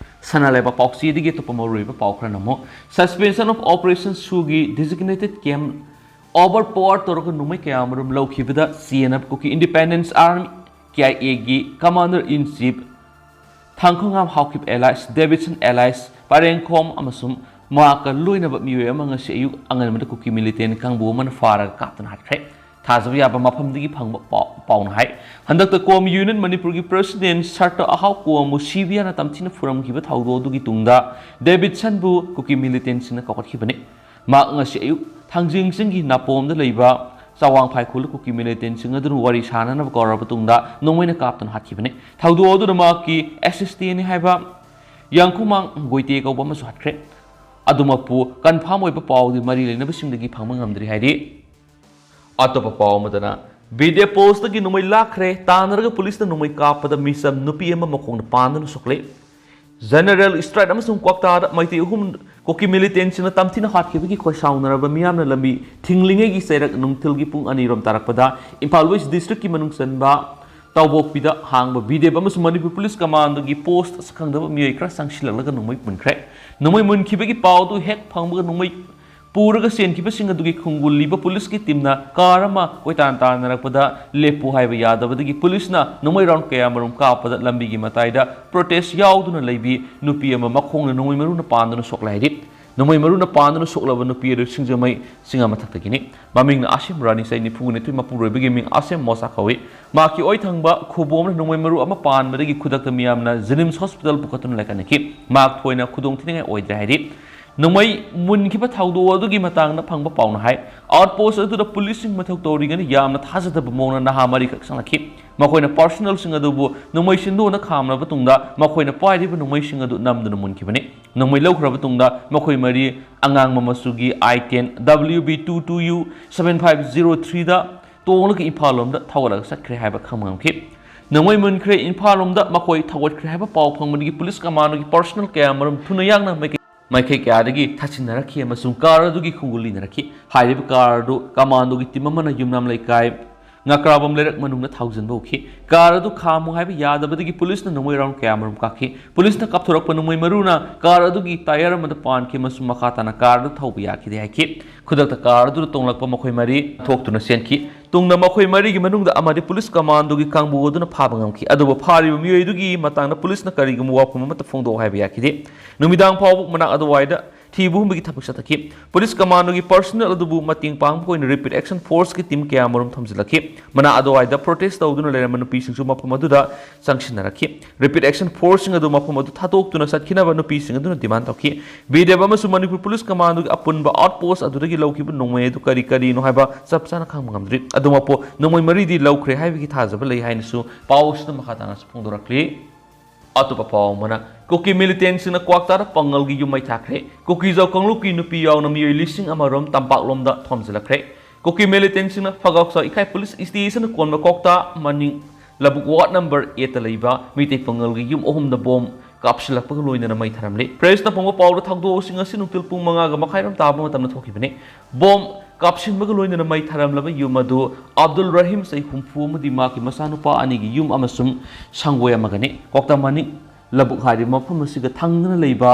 ꯁꯅꯥ ꯂꯩꯕꯥꯛ ꯄꯥꯎꯆꯦꯗꯒꯤ ꯑꯇꯣꯞꯄ ꯃꯔꯨꯑꯣꯏꯕ ꯄꯥꯎ ꯈꯔꯅ ꯑꯃꯨꯛ, Suspension of Operation ꯁꯨꯒꯤ designated camp over power ꯇꯧꯔꯒ ꯅꯣꯡꯃꯩ ꯀꯌꯥ ꯑꯃꯔꯣꯝ ꯂꯧꯈꯤꯕꯗ ꯆꯦꯟꯅꯕ ꯀꯨꯀꯤ Independence Army, ꯀꯦ ꯑꯥꯏ ꯑꯦꯒꯤ Commander in Chief ꯊꯥꯡꯈꯣꯉꯥꯝ ꯍꯥꯎꯈꯤꯕ alias Davidson alias ꯄꯔꯦꯡꯈꯣꯝ ꯑꯃꯁꯨꯡ ꯃꯍꯥꯛꯀ ꯂꯣꯏꯅꯕ ꯃꯤꯑꯣꯏ ꯑꯃ ꯉꯁꯤ ꯑꯌꯨꯛ ꯑꯉꯟꯕꯗ ꯀꯨꯀꯤ ꯃꯤꯂꯤꯇꯦꯟ ꯀꯥꯡꯕꯨ ꯑꯃꯅ ꯐꯥꯔꯒ ꯀꯥꯞꯇꯨꯅ ꯍꯥꯠꯈ꯭ꯔꯦ꯫ ꯊꯥꯖꯕ ꯌꯥꯕ ꯃꯐꯝꯗꯒꯤ ꯐꯪꯕ ꯄꯥꯎ-, ꯄꯥꯎꯅ ꯍꯥꯏ꯫ ꯍꯟꯗꯛꯇ ꯀꯣꯝ ꯌꯨꯅꯤꯌꯟ ꯃꯅꯤꯄꯨꯔꯒꯤ ꯄ꯭ꯔꯁꯤꯗꯦꯟ ꯁꯥꯔꯇ ꯑꯍꯥꯎ ꯀꯣꯝꯕꯨ ꯁꯤꯕꯤꯌꯥꯅ ꯇꯝꯊꯤꯅ ꯐꯨꯔꯝꯈꯤꯕ ꯊꯧꯗꯣꯛ ꯑꯗꯨꯒꯤ ꯇꯨꯡꯗ ꯗꯦꯕꯤꯠꯁꯟꯕꯨ ꯀꯨꯀꯤ ꯃꯤꯂꯤꯇꯦꯟꯁꯤꯡꯅ ꯀꯧꯈꯠꯈꯤꯕꯅꯤ꯫ ꯃꯍꯥꯛ ꯉꯁꯤ ꯑꯌꯨꯛ ꯊꯥꯡꯖꯤꯡ ꯆꯤꯡꯒꯤ ꯅꯥꯄꯣꯝꯗ ꯂꯩꯕ ꯆꯥꯋꯥꯡ ꯐꯥꯏꯈꯨꯜꯗ ꯀꯨꯀꯤ ꯃꯤꯂꯤꯇꯦꯟꯁꯤꯡ ꯑꯗꯨꯅ ꯋꯥꯔꯤ ꯁꯥꯅꯅꯕ ꯀꯧꯔꯕ ꯇꯨꯡꯗ ꯅꯣꯡꯃꯩꯅ ꯀꯥꯞꯇꯨꯅ ꯍꯥꯠꯈꯤꯕꯅꯤ꯫ ꯊꯧꯗꯣꯛ ꯑꯗꯨꯗ ꯃꯍꯥꯛꯀꯤ ꯑꯦꯁꯤꯁꯇꯦꯟꯅꯤ ꯍꯥꯏꯕ ꯌꯥꯡꯈꯨꯃꯥꯡ ꯒꯣꯏꯇꯦ ꯀꯧꯕ ꯑꯃꯁꯨ ꯍꯥꯠꯈ꯭ꯔꯦ꯫ ꯑꯗꯨꯃꯛꯄꯨ ꯀꯟꯐꯥꯔꯝ ꯑꯣꯏꯕ ꯄꯥꯎꯗꯤ ꯃꯔꯤ ꯂꯩꯅꯕꯁꯤꯡꯗꯒꯤ ꯐꯪꯕ ꯉꯝꯗ꯭ꯔꯤ ꯍꯥꯏꯔꯤ꯫ ꯑꯇꯣꯞꯄ ꯄꯥꯎ ꯑꯃꯗꯅ, ꯕꯤꯗꯦ ꯄꯣꯁꯇꯒꯤ ꯅꯣꯡꯃꯩ ꯂꯥꯛꯈ꯭ꯔꯦ꯫ ꯇꯥꯟꯅꯔꯒ ꯄꯨꯂꯤꯁꯅ ꯅꯣꯡꯃꯩ ꯀꯥꯞꯄꯗ ꯃꯤꯆꯝ ꯅꯨꯄꯤ ꯑꯃ ꯃꯈꯣꯡꯅ ꯄꯥꯟꯗꯨꯅ ꯁꯣꯛꯂꯦ꯫ ꯖꯦꯅꯔꯦꯜ ꯏꯁꯇ꯭ꯔꯥꯏꯠ ꯑꯃꯁꯨꯡ ꯀ꯭ꯋꯥꯛꯇꯥꯗ ꯃꯩꯇꯩ ꯑꯍꯨꯝ ꯀꯨꯀꯤ ꯃꯤꯂꯤꯇꯦꯟꯁꯤꯡꯅ ꯇꯝꯊꯤꯅ ꯍꯥꯠꯈꯤꯕꯒꯤ ꯈꯣꯏꯁꯥꯎꯅꯔꯕ ꯃꯤꯌꯥꯝꯅ ꯂꯝꯕꯤ ꯊꯤꯡꯂꯤꯉꯩꯒꯤ ꯆꯩꯔꯛ ꯅꯨꯡꯊꯤꯜꯒꯤ ꯄꯨꯡ ꯑꯅꯤꯔꯣꯝ ꯇꯥꯔꯛꯄꯗ ꯏꯝꯐꯥꯜ ꯋꯦꯁ ꯗꯤꯁꯇ꯭ꯔꯤꯛꯀꯤ ꯃꯅꯨꯡ ꯆꯟꯕ ꯇꯥꯎꯕꯣꯛꯄꯤꯗ ꯍꯥꯡꯕ ꯕꯤꯗꯦꯞ ꯑꯃꯁꯨꯡ ꯃꯅꯤꯄꯨꯔ ꯄꯨꯂꯤꯁ ꯀꯃꯥꯟꯗꯣꯒꯤ ꯄꯣꯁ ꯈꯪꯗꯕ ꯃꯤꯑꯣꯏ ꯈꯔ ꯆꯪꯁꯤꯜꯂꯛꯂꯒ ꯅꯣꯡꯃꯩ ꯃꯨꯟꯈ꯭ꯔꯦ꯫ ꯅꯣꯡꯃꯩ ꯃꯨꯟꯈꯤꯕꯒꯤ ꯄꯥꯎ ꯑꯗꯨ ꯍꯦꯛ ꯐꯪꯕꯒ ꯅꯣꯡꯃꯩ ꯄꯨꯔꯒ ꯆꯦꯟꯈꯤꯕꯁꯤꯡ ꯑꯗꯨꯒꯤ ꯈꯣꯡꯒꯨꯜꯂꯤꯕ ꯄꯨꯂꯤꯁꯀꯤ ꯇꯤꯝꯅ ꯀꯥꯔ ꯑꯃ ꯀꯣꯏꯇꯥꯟ ꯇꯥꯟꯅꯔꯛꯄꯗ ꯂꯦꯞꯄꯨ ꯍꯥꯏꯕ ꯌꯥꯗꯕꯗꯒꯤ ꯄꯨꯂꯤꯁꯅ ꯅꯣꯡꯃꯩ ꯔꯥꯎꯟ ꯀꯌꯥ ꯃꯔꯨꯝ ꯀꯥꯞꯄꯗ ꯂꯝꯕꯤꯒꯤ ꯃꯇꯥꯏꯗ ꯄ꯭ꯔꯣꯇꯦꯁ ꯌꯥꯎꯗꯨꯅ ꯂꯩꯕꯤ ꯅꯨꯄꯤ ꯑꯃ ꯃꯈꯣꯡꯅ ꯅꯣꯡꯃꯩ ꯃꯔꯨꯅ ꯄꯥꯟꯗꯨꯅ ꯁꯣꯛꯂꯦ ꯍꯥꯏꯔꯤ꯫ ꯅꯣꯡꯃꯩ ꯃꯔꯨꯅ ꯄꯥꯟꯗꯨꯅ ꯁꯣꯛꯂꯕ ꯅꯨꯄꯤ ꯑꯗꯨ ꯁꯤꯡꯖꯃꯩ ꯆꯤꯡꯉꯥ ꯃꯊꯛꯇꯒꯤꯅꯤ꯫ ꯃꯃꯤꯡꯅ ꯑꯁꯤꯝ ꯔꯥꯅꯤ, ꯆꯍꯤ ꯅꯤꯐꯨꯒ ꯅꯤꯊꯣꯏ, ꯃꯄꯨꯔꯣꯏꯕꯒꯤ ꯃꯤꯡ ꯑꯁꯤꯝ ꯃꯣꯁꯥ ꯀꯧꯏ꯫ ꯃꯍꯥꯛꯀꯤ ꯑꯣꯏ ꯊꯪꯕ ꯈꯨꯕꯣꯝꯅ ꯅꯣꯡꯃꯩ ꯃꯔꯨ ꯑꯃ ꯄꯥꯟꯕꯗꯒꯤ ꯈꯨꯗꯛꯇ ꯃꯤꯌꯥꯝꯅ ꯖꯦꯅꯤꯝꯁ ꯍꯣꯁꯄꯤꯇꯥꯜ ꯄꯨꯈꯠꯇꯨꯅ ꯂꯩꯈꯠꯅꯈꯤ꯫ ꯃꯍꯥꯛ ꯊꯣꯏꯅ ꯈꯨꯗꯣꯡ ꯊꯤꯅꯤꯡꯉꯥꯏ ꯑꯣꯏꯗ꯭ꯔꯦ ꯍꯥꯏꯔꯤ꯫ ꯅꯣꯡꯃꯩ ꯃꯨꯟꯈꯤꯕ ꯊꯧꯗꯣꯛ ꯑꯗꯨꯒꯤ ꯃꯇꯥꯡꯗ ꯐꯪꯕ ꯄꯥꯎꯅ ꯍꯥꯏ, ꯑꯥꯎꯠꯄꯣꯁ ꯑꯗꯨꯗ ꯄꯨꯂꯤꯁꯁꯤꯡ ꯃꯊꯧ ꯇꯧꯔꯤꯉꯩꯗ ꯌꯥꯝꯅ ꯊꯥꯖꯗꯕ ꯃꯑꯣꯡꯗ ꯅꯍꯥ ꯃꯔꯤꯈꯛ ꯆꯪꯂꯛꯈꯤ꯫ ꯃꯈꯣꯏꯅ ꯄꯥꯔꯁꯣꯅꯦꯜꯁꯤꯡ ꯑꯗꯨꯕꯨ ꯅꯣꯡꯃꯩ ꯁꯤꯟꯗꯣꯛꯅ ꯈꯥꯝꯂꯕ ꯇꯨꯡꯗ ꯃꯈꯣꯏꯅ ꯄꯥꯏꯔꯤꯕ ꯅꯣꯡꯃꯩꯁꯤꯡ ꯑꯗꯨ ꯅꯝꯗꯨꯅ ꯃꯨꯟꯈꯤꯕꯅꯤ꯫ ꯅꯣꯡꯃꯩ ꯂꯧꯈ꯭ꯔꯕ ꯇꯨꯡꯗ ꯃꯈꯣꯏ ꯃꯔꯤ ꯑꯉꯥꯡꯕ ꯃꯆꯨꯒꯤ I ten W B two two U seven five zero three ꯗ ꯇꯣꯡꯂꯒ ꯏꯝꯐꯥꯜ ꯂꯣꯝꯗ ꯊꯧꯒꯠꯂꯒ ꯆꯠꯈ꯭ꯔꯦ ꯍꯥꯏꯕ ꯈꯪꯕ ꯉꯝꯈꯤ꯫ ꯅꯣꯡꯃꯩ ꯃꯨꯟꯈ꯭ꯔꯦ, ꯏꯝꯐꯥꯜ ꯂꯣꯝꯗ ꯃꯈꯣꯏ ꯊꯧꯒꯠꯈ꯭ꯔꯦ ꯍꯥꯏꯕ ꯄꯥꯎ ꯐꯪꯕꯗꯒꯤ ꯄꯨꯂꯤꯁ ꯀꯃꯥꯟꯗꯣꯒꯤ ꯄꯥꯔꯁꯣꯅꯦꯜ ꯀꯌꯥ ꯃꯔꯨꯝ ꯊꯨꯅ ꯌꯥꯡꯅ ꯃꯥꯏꯀꯩ ꯃꯥꯏꯀꯩ ꯀꯌꯥꯗꯒꯤ ꯊꯥꯁꯤꯟꯅꯔꯛꯈꯤ ꯑꯃꯁꯨꯡ ꯀꯥꯔ ꯑꯗꯨꯒꯤ ꯈꯣꯡꯒꯨꯜ ꯂꯤꯅꯔꯛꯈꯤ꯫ ꯍꯥꯏꯔꯤꯕ ꯀꯥꯔ ꯑꯗꯨ ꯀꯃꯥꯟꯗꯣꯒꯤ ꯇꯤꯝ ꯑꯃꯅ ꯌꯨꯝꯅꯥꯝ ꯂꯩꯀꯥꯏ ꯉꯀ꯭ꯔꯥꯕꯝ ꯂꯩꯔꯛ ꯃꯅꯨꯡꯗ ꯊꯧꯖꯤꯟꯕ ꯍꯧꯈꯤ꯫ ꯀꯥꯔ ꯑꯗꯨ ꯈꯥꯝꯃꯨ ꯍꯥꯏꯕ ꯌꯥꯗꯕꯗꯒꯤ ꯄꯨꯂꯤꯁꯅ ꯅꯣꯡꯃꯩ ꯔꯥꯎꯟ ꯀꯌꯥ ꯃꯔꯨꯝ ꯀꯥꯞꯈꯤ꯫ ꯄꯨꯂꯤꯁꯅ ꯀꯥꯞꯊꯣꯔꯛꯄ ꯅꯣꯡꯃꯩ ꯃꯔꯨꯅ ꯀꯥꯔ ꯑꯗꯨꯒꯤ ꯇꯥꯌꯔ ꯑꯃꯗ ꯄꯥꯟꯈꯤ ꯑꯃꯁꯨꯡ ꯃꯈꯥ ꯇꯥꯅ ꯀꯥꯔ ꯑꯗꯨ ꯊꯧꯕ ꯌꯥꯈꯤꯗꯦ ꯍꯥꯏꯈꯤ꯫ ꯈꯨꯗꯛꯇ ꯀꯥꯔ ꯑꯗꯨꯗ ꯇꯣꯡꯂꯛꯄ ꯃꯈꯣꯏ ꯃꯔꯤ ꯊꯣꯛꯇꯨꯅ ꯆꯦꯟꯈꯤ꯫ ꯇꯨꯡꯗ ꯃꯈꯣꯏ ꯃꯔꯤꯒꯤ ꯃꯅꯨꯡꯗ ꯑꯃꯗꯤ ꯄꯨꯂꯤꯁ ꯀꯃꯥꯟꯗꯣꯒꯤ ꯀꯥꯡꯕꯨ ꯑꯗꯨꯅ ꯐꯥꯕ ꯉꯝꯈꯤ꯫ ꯑꯗꯨꯕꯨ ꯐꯥꯔꯤꯕ ꯃꯤꯑꯣꯏ ꯑꯗꯨꯒꯤ ꯃꯇꯥꯡꯗ ꯄꯨꯂꯤꯁꯅ ꯀꯔꯤꯒꯨꯝꯕ ꯋꯥꯐꯝ ꯑꯃꯠꯇ ꯐꯣꯡꯗꯣꯛꯎ ꯍꯥꯏꯕ ꯌꯥꯈꯤꯗꯦ꯫ ꯅꯨꯃꯤꯗꯥꯡ ꯐꯥꯎꯕ ꯃꯅꯥꯛ ꯑꯗꯨꯋꯥꯏꯗ ꯊꯤꯕ ꯍꯨꯝꯕꯒꯤ ꯊꯕꯛ ꯆꯠꯊꯈꯤ꯫ ꯄꯨꯂꯤꯁ ꯀꯃꯥꯟꯗꯣꯒꯤ ꯄꯔꯁꯣꯅꯦꯜ ꯑꯗꯨꯕꯨ ꯃꯇꯦꯡ ꯄꯥꯡꯕ ꯑꯣꯏꯅ ꯔꯦꯄꯤꯗ ꯑꯦꯛꯁꯟ ꯐꯣꯔꯁꯀꯤ ꯇꯤꯝ ꯀꯌꯥꯃꯔꯨꯝ ꯊꯝꯖꯤꯜꯂꯛꯈꯤ꯫ ꯃꯅꯥ ꯑꯗꯨꯋꯥꯏꯗ ꯄ꯭ꯔꯣꯇꯦꯁ ꯇꯧꯗꯨꯅ ꯂꯩꯔꯝꯕ ꯅꯨꯄꯤꯁꯤꯡꯁꯨ ꯃꯐꯝ ꯑꯗꯨꯗ ꯆꯪꯁꯤꯟꯅꯔꯛꯈꯤ꯫ ꯔꯦꯄꯤꯗ ꯑꯦꯛꯁꯟ ꯐꯣꯔꯁꯁꯤꯡ ꯑꯗꯨ ꯃꯐꯝ ꯑꯗꯨ ꯊꯥꯗꯣꯛꯇꯨꯅ ꯆꯠꯈꯤꯅꯕ ꯅꯨꯄꯤꯁꯤꯡ ꯑꯗꯨꯅ ꯗꯤꯃꯥꯟ ꯇꯧꯈꯤ꯫ ꯕꯤꯗꯦꯕ ꯑꯃꯁꯨꯡ ꯃꯅꯤꯄꯨꯔ ꯄꯨꯂꯤꯁ ꯀꯃꯥꯟꯗꯣꯒꯤ ꯑꯄꯨꯟꯕ ꯑꯥꯎꯠꯄꯣꯁ ꯑꯗꯨꯗꯒꯤ ꯂꯧꯈꯤꯕ ꯅꯣꯡꯃꯩ ꯑꯗꯨ ꯀꯔꯤ ꯀꯔꯤꯅꯣ ꯍꯥꯏꯕ ꯆꯞ ꯆꯥꯅ ꯈꯪꯕ ꯉꯝꯗ꯭ꯔꯤ꯫ ꯑꯗꯨꯃꯛꯄꯨ ꯅꯣꯡꯃꯩ ꯃꯔꯤꯗꯤ ꯂꯧꯈ꯭ꯔꯦ ꯍꯥꯏꯕꯒꯤ ꯊꯥꯖꯕ ꯂꯩ ꯍꯥꯏꯅꯁꯨ ꯄꯥꯎ ꯑꯁꯤꯗ ꯃꯈꯥ ꯇꯥꯅꯁꯨ ꯐꯣꯡꯗꯣꯔꯛꯂꯤ꯫ ꯑꯇꯣꯞꯄ ꯄꯥꯎ ꯑꯃꯅ, ꯀꯨꯀꯤ ꯃꯤꯂꯤꯇꯦꯟꯁꯤꯡꯅ ꯀ꯭ꯋꯥꯛꯇꯥꯗ ꯄꯥꯡꯒꯜꯒꯤ ꯌꯨꯝ ꯃꯩ ꯊꯥꯈ꯭ꯔꯦ꯫ ꯀꯨꯀꯤꯖꯥꯎ ꯀꯥꯡꯂꯨꯞꯀꯤ ꯅꯨꯄꯤ ꯌꯥꯎꯅ ꯃꯤꯑꯣꯏ ꯂꯤꯁꯤꯡ ꯑꯃꯔꯣꯝ ꯇꯝꯄꯥꯛꯂꯣꯝꯗ ꯊꯣꯝꯖꯤꯜꯂꯛꯈ꯭ꯔꯦ꯫ ꯀꯨꯀꯤ ꯃꯤꯂꯤꯇꯦꯟꯁꯤꯡꯅ ꯐꯒꯥꯎꯆꯥꯎ ꯏꯈꯥꯏ ꯄꯨꯂꯤꯁ ꯁ꯭ꯇꯦꯁꯟ ꯀꯣꯟꯕ ꯀ꯭ꯋꯥꯛꯇꯥ ꯃꯅꯤꯡ ꯂꯧꯕꯨꯛ ꯋꯥꯔꯗ ꯅꯝꯕꯔ ꯑꯦꯠꯇ ꯂꯩꯕ ꯃꯤꯇꯩ ꯄꯥꯡꯒꯜꯒꯤ ꯌꯨꯝ ꯑꯍꯨꯝꯗ ꯕꯣꯝ ꯀꯥꯞꯁꯤꯜꯂꯛꯄꯒ ꯂꯣꯏꯅꯅ ꯃꯩ ꯊꯥꯔꯝꯂꯦ꯫ ꯄ꯭ꯔꯦꯁꯅ ꯐꯣꯡꯕ ꯄꯥꯎꯗ ꯊꯧꯗꯣꯛ ꯑꯁꯤ ꯉꯁꯤ ꯅꯨꯡꯊꯤꯜ ꯄꯨꯡ ꯃꯉꯥꯒ ꯃꯈꯥꯏꯔꯣꯝ ꯇꯥꯕ ꯃꯇꯝꯗ ꯊꯣꯛꯈꯤꯕꯅꯤ꯫ ꯕꯣꯝ ꯀꯥꯞꯁꯤꯟꯕꯒ ꯂꯣꯏꯅꯅ ꯃꯩ ꯊꯥꯔꯝꯂꯕ ꯌꯨꯝ ꯑꯗꯨ ꯑꯕꯗꯨꯜ ꯔꯍꯤꯝ ꯆꯍꯤ ꯍꯨꯝꯐꯨ ꯑꯃꯗꯤ ꯃꯍꯥꯛꯀꯤ ꯃꯆꯥꯅꯨꯄꯥ ꯑꯅꯤꯒꯤ ꯌꯨꯝ ꯑꯃꯁꯨꯡ ꯁꯪꯒꯣꯏ ꯑꯃꯒꯅꯤ꯫ ꯀ꯭ꯋꯥꯛꯇꯥ ꯃꯅꯤꯡ ꯂꯧꯕꯨꯛ ꯍꯥꯏꯔꯤꯕ ꯃꯐꯝ ꯑꯁꯤꯒ ꯊꯪꯅꯅ ꯂꯩꯕ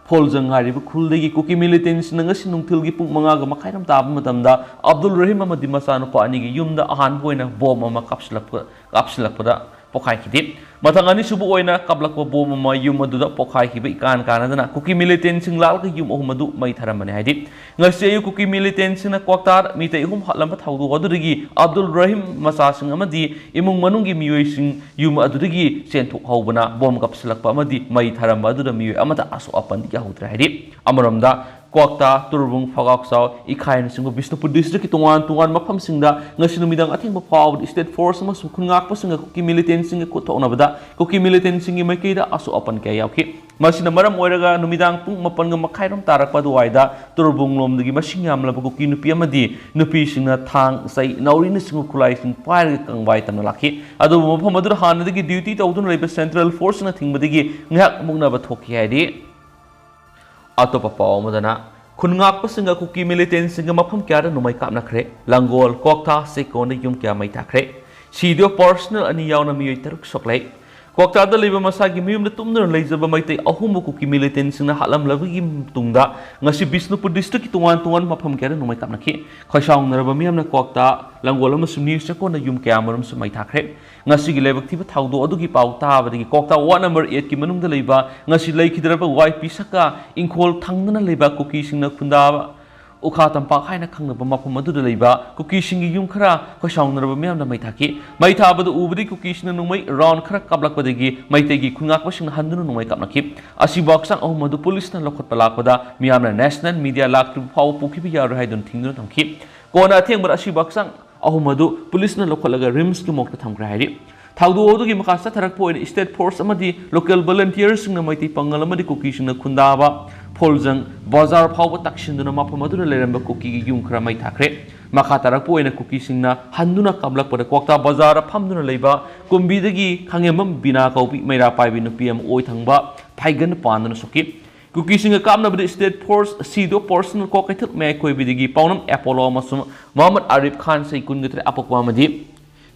ꯐꯣꯜꯖꯪ ꯍꯥꯏꯔꯤꯕ ꯈꯨꯜꯗꯒꯤ ꯀꯨꯀꯤ ꯃꯤꯂꯤꯇꯦꯟꯁꯤꯡꯅ ꯉꯁꯤ ꯅꯨꯡꯊꯤꯜꯒꯤ ꯄꯨꯡ ꯃꯉꯥꯒ ꯃꯈꯥꯏꯔꯣꯝ ꯇꯥꯕ ꯃꯇꯝꯗ ꯑꯕꯗꯨꯜ ꯔꯍꯤꯝ ꯑꯃꯗꯤ ꯃꯆꯥꯅꯨꯄꯥ ꯑꯅꯤꯒꯤ ꯌꯨꯝꯗ ꯑꯍꯥꯟꯕ ꯑꯣꯏꯅ ꯕꯣꯝ ꯑꯃ ꯀꯥꯞꯁꯤꯜꯂꯛꯄ, ꯀꯥꯞꯁꯤꯜꯂꯛꯄꯗ ꯄꯣꯈꯥꯏꯈꯤꯗꯦ꯫ ꯃꯊꯪ ꯑꯅꯤꯁꯨꯕ ꯑꯣꯏꯅ ꯀꯥꯞꯂꯛꯄ ꯕꯣꯝ ꯑꯃ ꯌꯨꯝ ꯑꯗꯨꯗ ꯄꯣꯈꯥꯏꯈꯤꯕ ꯏꯀꯥꯟ ꯀꯥꯟꯅꯗꯅ ꯀꯨꯀꯤ ꯃꯤꯂꯤꯇꯦꯟꯁꯤꯡ ꯂꯥꯛꯂꯒ ꯌꯨꯝ ꯑꯍꯨꯝ ꯑꯗꯨ ꯃꯩ ꯊꯥꯔꯝꯕꯅꯤ ꯍꯥꯏꯗꯤ꯫ ꯉꯁꯤ ꯑꯌꯨꯛ ꯀꯨꯀꯤ ꯃꯤꯂꯤꯇꯦꯟꯁꯤꯡꯅ ꯀ꯭ꯋꯥꯛꯇꯥꯗ ꯃꯤꯇꯩ ꯑꯍꯨꯝ ꯍꯥꯠꯂꯝꯕ ꯊꯧꯗꯣꯛ ꯑꯗꯨꯗꯒꯤ ꯑꯕꯗꯨꯜ ꯔꯍꯤꯝ ꯃꯆꯥꯁꯤꯡ ꯑꯃꯗꯤ ꯏꯃꯨꯡ ꯃꯅꯨꯡꯒꯤ ꯃꯤꯑꯣꯏꯁꯤꯡ ꯌꯨꯝ ꯑꯗꯨꯗꯒꯤ ꯆꯦꯟꯊꯣꯛꯍꯧꯕꯅ ꯕꯣꯝ ꯀꯥꯞꯁꯤꯜꯂꯛꯄ ꯑꯃꯗꯤ ꯃꯩ ꯊꯥꯔꯝꯕ ꯑꯗꯨꯗ ꯃꯤꯑꯣꯏ ꯑꯃꯠꯇ ꯑꯁꯣꯛ ꯑꯄꯟ ꯌꯥꯎꯍꯧꯗ꯭ꯔꯦ ꯍꯥꯏꯔꯤ꯫ ꯑꯃꯔꯣꯝꯗ ꯀ꯭ꯋꯥꯛꯇꯥ, ꯇꯨꯔꯕꯨꯡ, ꯐꯒꯥꯎꯆꯥꯎ, ꯏꯈꯥꯏꯅꯆꯤꯡꯕ ꯕꯤꯁꯅꯨꯄꯨꯔ ꯗꯤꯁꯇ꯭ꯔꯤꯛꯀꯤ ꯇꯣꯉꯥꯟ ꯇꯣꯉꯥꯟꯕ ꯃꯐꯝꯁꯤꯡꯗ ꯉꯁꯤ ꯅꯨꯃꯤꯗꯥꯡ ꯑꯊꯦꯡꯕ ꯐꯥꯎꯕꯗ ꯁ꯭ꯇꯦꯠ ꯐꯣꯔꯁ ꯑꯃꯁꯨꯡ ꯈꯨꯟ ꯉꯥꯛꯄꯁꯤꯡꯒ ꯀꯨꯀꯤ ꯃꯤꯂꯤꯇꯦꯟꯁꯤꯡꯒ ꯈꯨꯠ ꯊꯣꯛꯅꯕꯗ ꯀꯨꯀꯤ ꯃꯤꯂꯤꯇꯦꯟꯁꯤꯡꯒꯤ ꯃꯥꯏꯀꯩꯗ ꯑꯁꯣꯛ ꯑꯄꯟ ꯀꯌꯥ ꯌꯥꯎꯈꯤ꯫ ꯃꯁꯤꯅ ꯃꯔꯝ ꯑꯣꯏꯔꯒ ꯅꯨꯃꯤꯗꯥꯡ ꯄꯨꯡ ꯃꯥꯄꯟꯒ ꯃꯈꯥꯏꯔꯣꯝ ꯇꯥꯔꯛꯄ ꯑꯗꯨꯋꯥꯏꯗ ꯇꯨꯔꯕꯨꯡꯂꯣꯝꯗꯒꯤ ꯃꯁꯤꯡ ꯌꯥꯝꯂꯕ ꯀꯨꯀꯤ ꯅꯨꯄꯤ ꯑꯃꯗꯤ ꯅꯨꯄꯤꯁꯤꯡꯅ ꯊꯥꯡ, ꯆꯩ, ꯅꯥꯎꯔꯤꯅꯆꯤꯡꯕ ꯈꯨꯠꯂꯥꯏꯁꯤꯡ ꯄꯥꯏꯔꯒ ꯀꯪꯕꯥꯏ ꯇꯝꯅ ꯂꯥꯛꯈꯤ꯫ ꯑꯗꯨꯕꯨ ꯃꯐꯝ ꯑꯗꯨꯗ ꯍꯥꯟꯅꯗꯒꯤ ꯗ꯭ꯌꯨꯇꯤ ꯇꯧꯗꯨꯅ ꯂꯩꯕ ꯁꯦꯟꯇ꯭ꯔꯦꯜ ꯐꯣꯔꯁꯅ ꯊꯤꯡꯕꯗꯒꯤ ꯉꯥꯏꯍꯥꯛ ꯃꯨꯛꯅꯕ ꯊꯣꯛꯈꯤ ꯍꯥꯏꯔꯤ꯫ ꯑꯇꯣꯞꯄ ꯄꯥꯎ ꯑꯃꯗꯅ, ꯈꯨꯟ ꯉꯥꯛꯄꯁꯤꯡꯒ ꯀꯨꯀꯤ ꯃꯤꯂꯤꯇꯦꯟꯁꯤꯡꯒ ꯃꯐꯝ ꯀꯌꯥꯗ ꯅꯣꯡꯃꯩ ꯀꯥꯞꯅꯈ꯭ꯔꯦ꯫ ꯂꯥꯡꯒꯣꯜ, ꯀ꯭ꯋꯥꯛꯇꯥ, ꯆꯦꯛꯀꯣꯟꯗ ꯌꯨꯝ ꯀꯌꯥ ꯃꯩ ꯊꯥꯈ꯭ꯔꯦ꯫ ꯁꯤꯗꯕ ꯄꯔꯁꯅꯦꯜ ꯑꯅꯤ ꯌꯥꯎꯅ ꯃꯤꯑꯣꯏ ꯇꯔꯨꯛ ꯁꯣꯛꯂꯦ꯫ ꯀ꯭ꯋꯥꯛꯇꯥꯗ ꯂꯩꯕ ꯃꯁꯥꯒꯤ ꯃꯌꯨꯝꯗ ꯇꯨꯝꯗꯨꯅ ꯂꯩꯖꯕ ꯃꯩꯇꯩ ꯑꯍꯨꯝꯕꯨ ꯀꯨꯀꯤ ꯃꯤꯂꯤꯇꯦꯟꯁꯤꯡꯅ ꯍꯥꯠꯂꯝꯂꯕꯒꯤ ꯇꯨꯡꯗ ꯉꯁꯤ ꯕꯤꯁꯅꯨꯄꯨꯔ ꯗꯤꯁꯇ꯭ꯔꯤꯛꯀꯤ ꯇꯣꯉꯥꯟ ꯇꯣꯉꯥꯟꯕ ꯃꯐꯝ ꯀꯌꯥꯗ ꯅꯣꯡꯃꯩ ꯀꯥꯞꯅꯈꯤ꯫ ꯈꯣꯏꯁꯥꯎꯅꯔꯕ ꯃꯤꯌꯥꯝꯅ ꯀ꯭ꯋꯥꯛꯇꯥ ꯂꯪꯒꯣꯜ ꯑꯃꯁꯨꯡ ꯅ꯭ꯌꯨ ꯆꯦꯀꯣꯟꯗ ꯌꯨꯝ ꯀꯌꯥ ꯑꯃꯔꯣꯝꯁꯨ ꯃꯩ ꯊꯥꯈ꯭ꯔꯦ꯫ ꯉꯁꯤꯒꯤ ꯂꯥꯏꯕꯛ ꯊꯤꯕ ꯊꯧꯗꯣꯛ ꯑꯗꯨꯒꯤ ꯄꯥꯎ ꯇꯥꯕꯗꯒꯤ ꯀ꯭ꯋꯥꯛꯇꯥ ꯋꯥꯔꯗ ꯅꯝꯕꯔ ꯑꯦꯠꯀꯤ ꯃꯅꯨꯡꯗ ꯂꯩꯕ ꯉꯁꯤ ꯂꯩꯈꯤꯗ꯭ꯔꯕ ꯋꯥꯏ ꯄꯤ ꯁꯛꯀ ꯏꯪꯈꯣꯜ ꯊꯪꯗꯨꯅ ꯂꯩꯕ ꯀꯨꯀꯤꯁꯤꯡꯅ ꯈꯨꯟꯗꯥꯕ ꯎꯈꯥ ꯇꯝꯄꯥꯛ ꯍꯥꯏꯅ ꯈꯪꯅꯕ ꯃꯐꯝ ꯑꯗꯨꯗ ꯂꯩꯕ ꯀꯨꯀꯤꯁꯤꯡꯒꯤ ꯌꯨꯝ ꯈꯔ ꯈꯣꯏꯁꯥꯎꯅꯔꯕ ꯃꯤꯌꯥꯝꯅ ꯃꯩ ꯊꯥꯈꯤ꯫ ꯃꯩ ꯊꯥꯕꯗ ꯎꯕꯗꯒꯤ ꯀꯨꯀꯤꯁꯤꯡꯅ ꯅꯣꯡꯃꯩ ꯔꯥꯎꯟ ꯈꯔ ꯀꯥꯞꯂꯛꯄꯗꯒꯤ ꯃꯩꯇꯩꯒꯤ ꯈꯨꯟꯉꯥꯛꯄꯁꯤꯡꯅ ꯍꯟꯗꯨꯅ ꯅꯣꯡꯃꯩ ꯀꯥꯞꯅꯈꯤ꯫ ꯑꯁꯤꯕ ꯍꯛꯆꯥꯡ ꯑꯍꯨꯝ ꯑꯗꯨ ꯄꯨꯂꯤꯁꯅ ꯂꯧꯈꯠꯄ ꯂꯥꯛꯄꯗ ꯃꯤꯌꯥꯝꯅ ꯅꯦꯁꯅꯦꯜ ꯃꯤꯗꯤꯌꯥ ꯂꯥꯛꯇ꯭ꯔꯤꯕ ꯐꯥꯎꯕ ꯄꯨꯈꯤꯕ ꯌꯥꯔꯣꯏ ꯍꯥꯏꯗꯨꯅ ꯊꯤꯡꯗꯨꯅ ꯊꯝꯈꯤ꯫ ꯀꯣꯟꯅ ꯑꯊꯦꯡꯕꯗ ꯑꯁꯤꯕ ꯍꯛꯆꯥꯡ ꯑꯍꯨꯝ ꯑꯗꯨ ꯄꯨꯂꯤꯁꯅ ꯂꯧꯈꯠꯂꯒ ꯔꯤꯝꯁꯀꯤ ꯃꯣꯔꯒꯇ ꯊꯝꯈ꯭ꯔꯦ ꯍꯥꯏꯔꯤ꯫ ꯊꯧꯗꯣꯛ ꯑꯗꯨꯒꯤ ꯃꯈꯥ ꯆꯠꯊꯔꯛꯄ ꯑꯣꯏꯅ ꯁ꯭ꯇꯦꯠ ꯐꯣꯔꯁ ꯑꯃꯗꯤ ꯂꯣꯀꯦꯜ ꯚꯣꯂꯨꯟꯇꯤꯌꯔꯁꯤꯡꯅ ꯃꯩꯇꯩ ꯄꯥꯉꯜ ꯑꯃꯗꯤ ꯀꯨꯀꯤꯁꯤꯡꯅ ꯈꯨꯟꯗꯥꯕ ꯐꯣꯜꯖꯪ ꯕꯖꯥꯔ ꯐꯥꯎꯕ ꯇꯛꯁꯤꯟꯗꯨꯅ ꯃꯐꯝ ꯑꯗꯨꯗ ꯂꯩꯔꯝꯕ ꯀꯨꯀꯤꯒꯤ ꯌꯨꯝ ꯈꯔ ꯃꯩ ꯊꯥꯈ꯭ꯔꯦ꯫ ꯃꯈꯥ ꯇꯥꯔꯛꯄ ꯑꯣꯏꯅ ꯀꯨꯀꯤꯁꯤꯡꯅ ꯍꯟꯗꯨꯅ ꯀꯥꯞꯂꯛꯄꯗ ꯀ꯭ꯋꯥꯛꯇꯥ ꯕꯖꯥꯔꯗ ꯐꯝꯗꯨꯅ ꯂꯩꯕ ꯀꯨꯝꯕꯤꯗꯒꯤ ꯈꯥꯉꯦꯝꯕꯝ ꯕꯤꯅꯥ ꯀꯧꯕꯤ ꯃꯩꯔꯥ ꯄꯥꯏꯕꯤ ꯅꯨꯄꯤ ꯑꯃ ꯑꯣꯏ ꯊꯪꯕ ꯐꯥꯏꯒꯟ ꯄꯥꯟꯗꯨꯅ ꯁꯣꯛꯈꯤ꯫ ꯀꯨꯀꯤꯁꯤꯡꯒ ꯀꯥꯞꯅꯕꯗ ꯁ꯭ꯇꯦꯠ ꯐꯣꯔꯁ ꯁꯤꯗꯣ ꯄꯔꯁꯅꯦꯜ ꯀ꯭ꯋꯥꯀꯩꯊꯦꯜ ꯃꯌꯥꯏ ꯀꯣꯏꯕꯤꯗꯒꯤ ꯄꯥꯎꯅꯝ ꯑꯦꯄꯣꯂꯣ ꯑꯃꯁꯨꯡ ꯃꯣꯍꯝꯃꯗ ꯑꯥꯔꯤꯐ ꯈꯥꯟ ꯆꯍꯤ ꯀꯨꯟꯒ ꯇꯔꯦꯠ ꯑꯄꯣꯛꯄ ꯑꯃꯗꯤ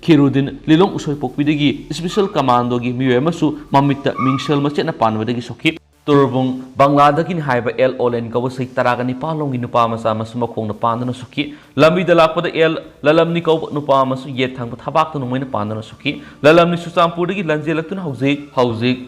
ꯈꯤꯔꯨꯗꯤꯟ ꯂꯤꯂꯣꯡ ꯎꯁꯣꯏꯄꯣꯛꯄꯤꯗꯒꯤ ꯁ꯭ꯄꯦꯁꯦꯜ ꯀꯃꯥꯟꯗꯣꯒꯤ ꯃꯤꯑꯣꯏ ꯑꯃꯁꯨ ꯃꯃꯤꯠꯇ ꯃꯤꯡꯁꯦꯜ ꯃꯆꯦꯠꯅ ꯄꯥꯟꯕꯗꯒꯤ ꯁꯣꯛꯈꯤ꯫ ꯇꯨꯔꯕꯨꯡ ꯕꯪꯒ꯭ꯂꯥꯗꯒꯤꯅꯤ ꯍꯥꯏꯕ ꯑꯦꯜ ꯑꯣꯂꯦꯟ ꯀꯧꯕ ꯆꯍꯤ ꯇꯔꯥꯒ ꯅꯤꯄꯥꯟ ꯂꯣꯝꯒꯤ ꯅꯨꯄꯥ ꯃꯆꯥ ꯑꯃꯁꯨ ꯃꯈꯣꯡꯗ ꯄꯥꯟꯗꯨꯅ ꯁꯣꯛꯈꯤ꯫ ꯂꯝꯕꯤꯗ ꯂꯥꯛꯄꯗ ꯑꯦꯜ ꯂꯂꯝꯅꯤ ꯀꯧꯕ ꯅꯨꯄꯥ ꯑꯃꯁꯨ ꯌꯦꯠ ꯊꯪꯕ ꯊꯕꯥꯛꯇ ꯅꯣꯡꯃꯩꯅ ꯄꯥꯟꯗꯨꯅ ꯁꯣꯛꯈꯤ꯫ ꯂꯂꯝꯅꯤ ꯆꯨꯔꯆꯥꯟꯄꯨꯔꯗꯒꯤ ꯂꯟꯖꯦꯜꯂꯛꯇꯨꯅ ꯍꯧꯖꯤꯛ ꯍꯧꯖꯤꯛ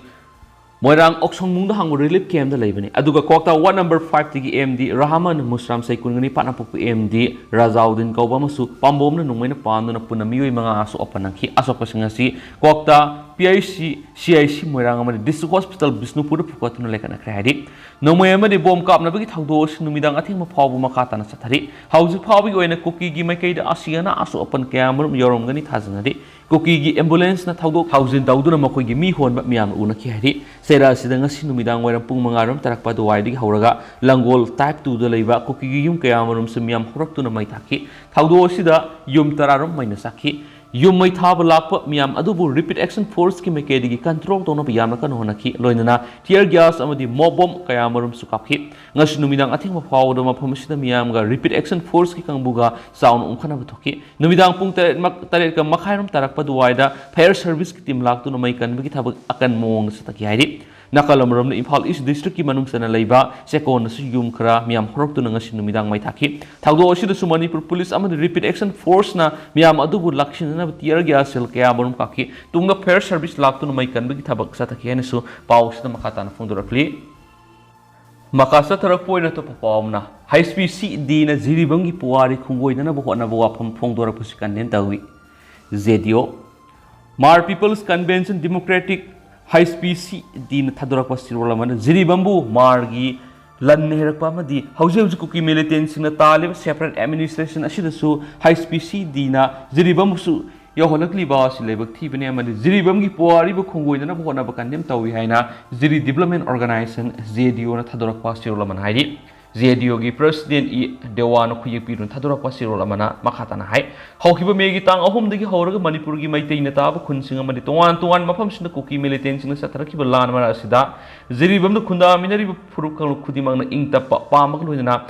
ꯃꯣꯏꯔꯥꯡ ꯑꯣꯛꯁꯣꯡꯅꯨꯡꯗ ꯍꯥꯡꯕ ꯔꯤꯂꯤꯐ ꯀꯦꯝꯞꯇ ꯂꯩꯕꯅꯤ꯫ ꯑꯗꯨꯒ ꯀ꯭ꯋꯥꯛꯇꯥ ꯋꯥꯔꯗ ꯅꯝꯕꯔ ꯐꯥꯏꯚꯇꯒꯤ ꯑꯦꯝ ꯗꯤ ꯔꯍꯃꯟ ꯃꯨꯁꯔꯥꯝ ꯆꯍꯤ ꯀꯨꯟꯒ ꯅꯤꯄꯥꯟ ꯑꯄꯣꯛꯄ ꯑꯦꯝ ꯗꯤ ꯔꯖꯥꯎꯗꯤꯟ ꯀꯧꯕ ꯑꯃꯁꯨ ꯄꯥꯝꯕꯣꯝꯅ ꯅꯣꯡꯃꯩꯅ ꯄꯥꯟꯗꯨꯅ ꯄꯨꯟꯅ ꯃꯤꯑꯣꯏ ꯃꯉꯥ ꯑꯁꯣꯛ ꯑꯄꯟ ꯅꯪꯈꯤ꯫ ꯑꯁꯣꯛꯄꯁꯤꯡ ꯑꯁꯤ ꯀ꯭ꯋꯥꯛꯇꯥ P H C, C I C ꯃꯣꯏꯔꯥꯡ ꯑꯃꯗꯤ ꯗꯤꯁꯇ꯭ꯔꯤꯛ ꯍꯣꯁꯄꯤꯇꯥꯜ ꯕꯤꯁꯅꯨꯄꯨꯔꯗ ꯄꯨꯈꯠꯇꯨꯅ ꯂꯩꯈꯠꯅꯈ꯭ꯔꯦ ꯍꯥꯏꯔꯤ꯫ ꯅꯣꯡꯃꯩ ꯑꯃꯗꯤ ꯕꯣꯝ ꯀꯥꯞꯅꯕꯒꯤ ꯊꯧꯗꯣꯛ ꯑꯁꯤ ꯅꯨꯃꯤꯗꯥꯡ ꯑꯊꯦꯡꯕ ꯐꯥꯎꯕ ꯃꯈꯥ ꯇꯥꯅ ꯆꯠꯊꯔꯤ꯫ ꯍꯧꯖꯤꯛ ꯐꯥꯎꯕꯒꯤ ꯑꯣꯏꯅ ꯀꯨꯀꯤꯒꯤ ꯃꯥꯏꯀꯩꯗ ꯑꯁꯤ ꯑꯅꯥ ꯑꯁꯣꯛ ꯑꯄꯟ ꯀꯌꯥ ꯑꯃꯔꯣꯝ ꯌꯥꯎꯔꯝꯒꯅꯤ ꯊꯥꯖꯅꯔꯤ꯫ ꯀꯨꯀꯤꯒꯤ ꯑꯦꯝꯕꯨꯂꯦꯟꯁꯅ ꯊꯧꯗꯣꯛ ꯊꯧꯖꯤꯟ ꯇꯧꯗꯨꯅ ꯃꯈꯣꯏꯒꯤ ꯃꯤ ꯍꯣꯟꯕ ꯃꯤꯌꯥꯝꯅ ꯎꯅꯈꯤ ꯍꯥꯏꯔꯤ꯫ ꯆꯩꯔꯥ ꯑꯁꯤꯗ ꯉꯁꯤ ꯅꯨꯃꯤꯗꯥꯡ ꯋꯥꯏꯔꯝ ꯄꯨꯡ ꯃꯉꯥ ꯔꯣꯝ ꯇꯥꯔꯛꯄ ꯑꯗꯨꯋꯥꯏꯗꯒꯤ ꯍꯧꯔꯒ ꯂꯪꯒꯣꯜ ꯇꯥꯏꯞ ꯇꯨꯗ ꯂꯩꯕ ꯀꯨꯀꯤꯒꯤ ꯌꯨꯝ ꯀꯌꯥ ꯑꯃꯔꯣꯝꯁꯨ ꯃꯤꯌꯥꯝ ꯍꯧꯔꯛꯇꯨꯅ ꯃꯩ ꯊꯥꯈꯤ꯫ ꯊꯧꯗꯣꯛ ꯑꯁꯤꯗ ꯌꯨꯝ ꯇꯔꯥ ꯔꯣꯝ ꯃꯩꯅ ꯆꯥꯛꯈꯤ꯫ ꯌꯨꯝ ꯃꯩ ꯊꯥꯕ ꯂꯥꯛꯄ ꯃꯤꯌꯥꯝ ꯑꯗꯨꯕꯨ Rapid Action Forceꯀꯤ ꯃꯥꯏꯀꯩꯗꯒꯤ control ꯇꯧꯅꯕ ꯌꯥꯝꯅ ꯀꯟꯅ ꯍꯣꯠꯅꯈꯤ꯫ ꯂꯣꯏꯅꯅ tear gas ꯑꯃꯗꯤ mob bomb ꯀꯌꯥ ꯃꯔꯨꯝꯁꯨ ꯀꯥꯞꯈꯤ꯫ ꯉꯁꯤ ꯅꯨꯃꯤꯗꯥꯡ ꯑꯊꯦꯡꯕ ꯐꯥꯎꯕꯗ ꯃꯐꯝ ꯑꯁꯤꯗ ꯃꯤꯌꯥꯝꯒ Rapid Action Forceꯀꯤ ꯀꯥꯡꯕꯨꯒ ꯆꯥꯎꯅ ꯎꯪꯈꯠꯅꯕ ꯊꯣꯛꯈꯤ꯫ ꯅꯨꯃꯤꯗꯥꯡ ꯄꯨꯡ ꯇꯔꯦꯠ ꯃꯛ-, ꯇꯔꯦꯠꯀ ꯃꯈꯥꯏꯔꯣꯝ ꯇꯥꯔꯛꯄ ꯑꯗꯨꯋꯥꯏꯗ fire serviceꯀꯤ team ꯂꯥꯛꯇꯨꯅ ꯃꯩ ꯀꯟꯕꯒꯤ ꯊꯕꯛ ꯑꯀꯟꯕ ꯃꯑꯣꯡꯗ ꯆꯠꯊꯈꯤ ꯍꯥꯏꯔꯤ꯫ ꯅꯥꯀꯜ ꯑꯃꯔꯣꯝꯗ ꯏꯝꯐꯥꯜ East Districtꯀꯤ ꯃꯅꯨꯡ ꯆꯟꯅ ꯂꯩꯕ ꯆꯦꯛꯀꯣꯟꯗꯁꯨ ꯌꯨꯝ ꯈꯔ ꯃꯤꯌꯥꯝ ꯍꯧꯔꯛꯇꯨꯅ ꯉꯁꯤ ꯅꯨꯃꯤꯗꯥꯡ ꯃꯩ ꯊꯥꯈꯤ꯫ ꯊꯧꯗꯣꯛ ꯑꯁꯤꯗꯁꯨ ꯃꯅꯤꯄꯨꯔ ꯄꯨꯂꯤꯁ ꯑꯃꯗꯤ Rapid Action Forceꯅ ꯃꯤꯌꯥꯝ ꯑꯗꯨꯕꯨ ꯂꯥꯛꯁꯤꯟꯅꯅꯕ tear gas shell ꯀꯌꯥ ꯃꯔꯨꯝ ꯀꯥꯞꯈꯤ꯫ ꯇꯨꯡꯗ fire service ꯂꯥꯛꯇꯨꯅ ꯃꯩ ꯀꯟꯕꯒꯤ ꯊꯕꯛ ꯆꯠꯊꯈꯤ ꯍꯥꯏꯅꯁꯨ ꯄꯥꯎ ꯑꯁꯤꯗ ꯃꯈꯥ ꯇꯥꯅ ꯐꯣꯡꯗꯣꯔꯛꯂꯤ꯫ ꯃꯈꯥ ꯆꯠꯊꯔꯛꯄ ꯑꯣꯏꯅ ꯑꯇꯣꯞꯄ ꯄꯥꯎ ꯑꯃꯅ, H P C Dꯅ ꯖꯤꯔꯤꯕꯥꯝꯒꯤ ꯄꯨꯋꯥꯔꯤ ꯈꯣꯡꯒꯣꯏꯅꯅꯕ ꯍꯣꯠꯅꯕ ꯋꯥꯐꯝ ꯐꯣꯡꯗꯣꯔꯛꯄꯁꯤ condemn ꯇꯧꯏ꯫ J D O, Hmar People's Convention Democratic, H P C Dꯅ ꯊꯥꯗꯣꯔꯛꯄ ꯆꯦꯔꯣꯜ ꯑꯃꯅ ꯖꯤꯔꯤꯕꯥꯝꯕꯨ Hmarꯒꯤ ꯂꯟꯅꯤ ꯍꯥꯏꯔꯛꯄ ꯑꯃꯗꯤ ꯍꯧꯖꯤꯛ ꯍꯧꯖꯤꯛ ꯀꯨꯀꯤ militantꯁꯤꯡꯅ ꯇꯥꯜꯂꯤꯕ separate administration ꯑꯁꯤꯗꯁꯨ H P C Dꯅ ꯖꯤꯔꯤꯕꯥꯝꯕꯨꯁꯨ ꯌꯧꯍꯜꯂꯛꯂꯤꯕ ꯑꯁꯤ ꯂꯥꯏꯕꯛ ꯊꯤꯕꯅꯤ ꯑꯃꯗꯤ ꯖꯤꯔꯤꯕꯥꯝꯒꯤ ꯄꯨꯋꯥꯔꯤꯕꯨ ꯈꯣꯡꯒꯣꯏꯅꯅꯕ ꯍꯣꯠꯅꯕ condemn ꯇꯧꯏ ꯍꯥꯏꯅ ꯖꯤꯔꯤ Development Organisation, J D Oꯅ ꯊꯥꯗꯣꯔꯛꯄ ꯆꯦꯔꯣꯜ ꯑꯃꯅ ꯍꯥꯏꯔꯤ꯫ J D Oꯒꯤ President ꯏ ꯗꯦꯋꯥꯟ ꯈꯨꯌꯦꯛꯄꯤꯔꯨꯅ ꯊꯥꯗꯣꯔꯛꯄ ꯆꯦꯔꯣꯜ ꯑꯃꯅ ꯃꯈꯥ ꯇꯥꯅ ꯍꯥꯏ, ꯍꯧꯈꯤꯕ Mayꯒꯤ ꯇꯥꯡ ꯑꯍꯨꯝꯗꯒꯤ ꯍꯧꯔꯒ ꯃꯅꯤꯄꯨꯔꯒꯤ ꯃꯩꯇꯩꯅ ꯇꯥꯕ ꯈꯨꯟꯁꯤꯡ ꯑꯃꯗꯤ ꯇꯣꯉꯥꯟ ꯇꯣꯉꯥꯟꯕ ꯃꯐꯝꯁꯤꯡꯗ ꯀꯨꯀꯤ militantꯁꯤꯡꯅ ꯆꯠꯊꯔꯛꯈꯤꯕ ꯂꯥꯟ ꯃꯔꯛ ꯑꯁꯤꯗ ꯖꯤꯔꯤꯕꯥꯝꯗ ꯈꯨꯟꯗꯥꯃꯤꯟꯅꯔꯤꯕ ꯐꯨꯔꯨꯞ ꯀꯥꯡꯂꯨꯞ ꯈꯨꯗꯤꯡꯃꯛꯅ ꯏꯪ ꯇꯞꯄ, ꯑꯄꯥꯝꯕꯒ ꯂꯣꯏꯅꯅ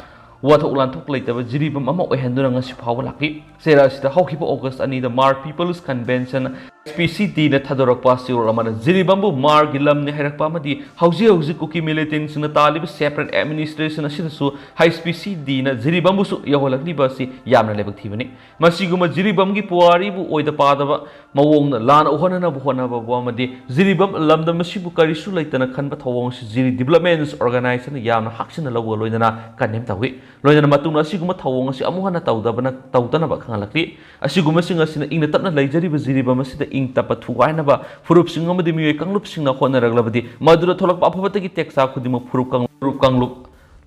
ꯋꯥꯊꯣꯛ ꯂꯥꯟꯊꯣꯛ ꯂꯩꯇꯕ ꯖꯤꯔꯤꯕꯥꯝ ꯑꯃ ꯑꯣꯏꯍꯟꯗꯨꯅ ꯉꯁꯤ ꯐꯥꯎꯕ ꯂꯥꯛꯂꯤ꯫ ꯆꯩꯔꯥ ꯑꯁꯤꯗ ꯍꯧꯈꯤꯕ August ꯑꯅꯤꯗ Hmar People's Convention, H P C Dꯅ ꯊꯥꯗꯣꯔꯛꯄ ꯆꯦꯔꯣꯜ ꯑꯃꯅ ꯖꯤꯔꯤꯕꯥꯝꯕꯨ Hmarꯒꯤ ꯂꯝꯅꯤ ꯍꯥꯏꯔꯛꯄ ꯑꯃꯗꯤ ꯍꯧꯖꯤꯛ ꯍꯧꯖꯤꯛ ꯀꯨꯀꯤ militantꯁꯤꯡꯅ ꯇꯥꯜꯂꯤꯕ separate administration ꯑꯁꯤꯗꯁꯨ H P C Dꯅ ꯖꯤꯔꯤꯕꯥꯝꯕꯨꯁꯨ ꯌꯧꯍꯜꯂꯛꯂꯤꯕ ꯑꯁꯤ ꯌꯥꯝꯅ ꯂꯥꯏꯕꯛ ꯊꯤꯕꯅꯤ꯫ ꯃꯁꯤꯒꯨꯝꯕ ꯖꯤꯔꯤꯕꯥꯝꯒꯤ ꯄꯨꯋꯥꯔꯤꯕꯨ ꯑꯣꯏꯗ ꯄꯥꯗꯕ ꯃꯑꯣꯡꯗ ꯂꯥꯟ ꯎꯍꯟꯅꯅꯕ ꯍꯣꯠꯅꯕꯕꯨ ꯑꯃꯗꯤ ꯖꯤꯔꯤꯕꯥꯝ ꯂꯝꯗꯝ ꯑꯁꯤꯕꯨ ꯀꯔꯤꯁꯨ ꯂꯩꯇꯅ ꯈꯟꯕ ꯊꯧꯑꯣꯡ ꯑꯁꯤ ꯖꯤꯔꯤ Development Organisationꯅ ꯌꯥꯝꯅ ꯍꯛꯆꯤꯟꯅ ꯂꯧꯕꯒ ꯂꯣꯏꯅꯅ condemn ꯇꯧꯏ꯫ ꯂꯣꯏꯅꯅ ꯃꯇꯨꯡꯗ ꯑꯁꯤꯒꯨꯝꯕ ꯊꯧꯑꯣꯡ ꯑꯁꯤ ꯑꯃꯨꯛ ꯍꯟꯅ ꯇꯧꯗꯕꯅ, ꯇꯧꯗꯅꯕ ꯈꯪꯍꯜꯂꯛꯂꯤ꯫ ꯑꯁꯤꯒꯨꯝꯕꯁꯤꯡ ꯑꯁꯤꯅ ꯏꯪꯅ ꯇꯞꯅ ꯂꯩꯖꯔꯤꯕ ꯖꯤꯔꯤꯕꯥꯝ ꯑꯁꯤꯗ ꯏꯪ ꯇꯞꯄ ꯊꯨꯒꯥꯏꯅꯕ ꯐꯨꯔꯨꯞꯁꯤꯡ ꯑꯃꯗꯤ ꯃꯤꯑꯣꯏ ꯀꯥꯡꯂꯨꯞꯁꯤꯡꯅ ꯍꯣꯠꯅꯔꯛꯂꯕꯗꯤ ꯃꯗꯨꯗ ꯊꯣꯛꯂꯛꯄ ꯑꯐꯕꯇꯒꯤ ꯇꯦꯛꯆꯥꯛ ꯈꯨꯗꯤꯡꯃꯛ ꯐꯨꯔꯨꯞ ꯀꯥꯡ-, ꯐꯨꯔꯨꯞ ꯀꯥꯡꯂꯨꯞ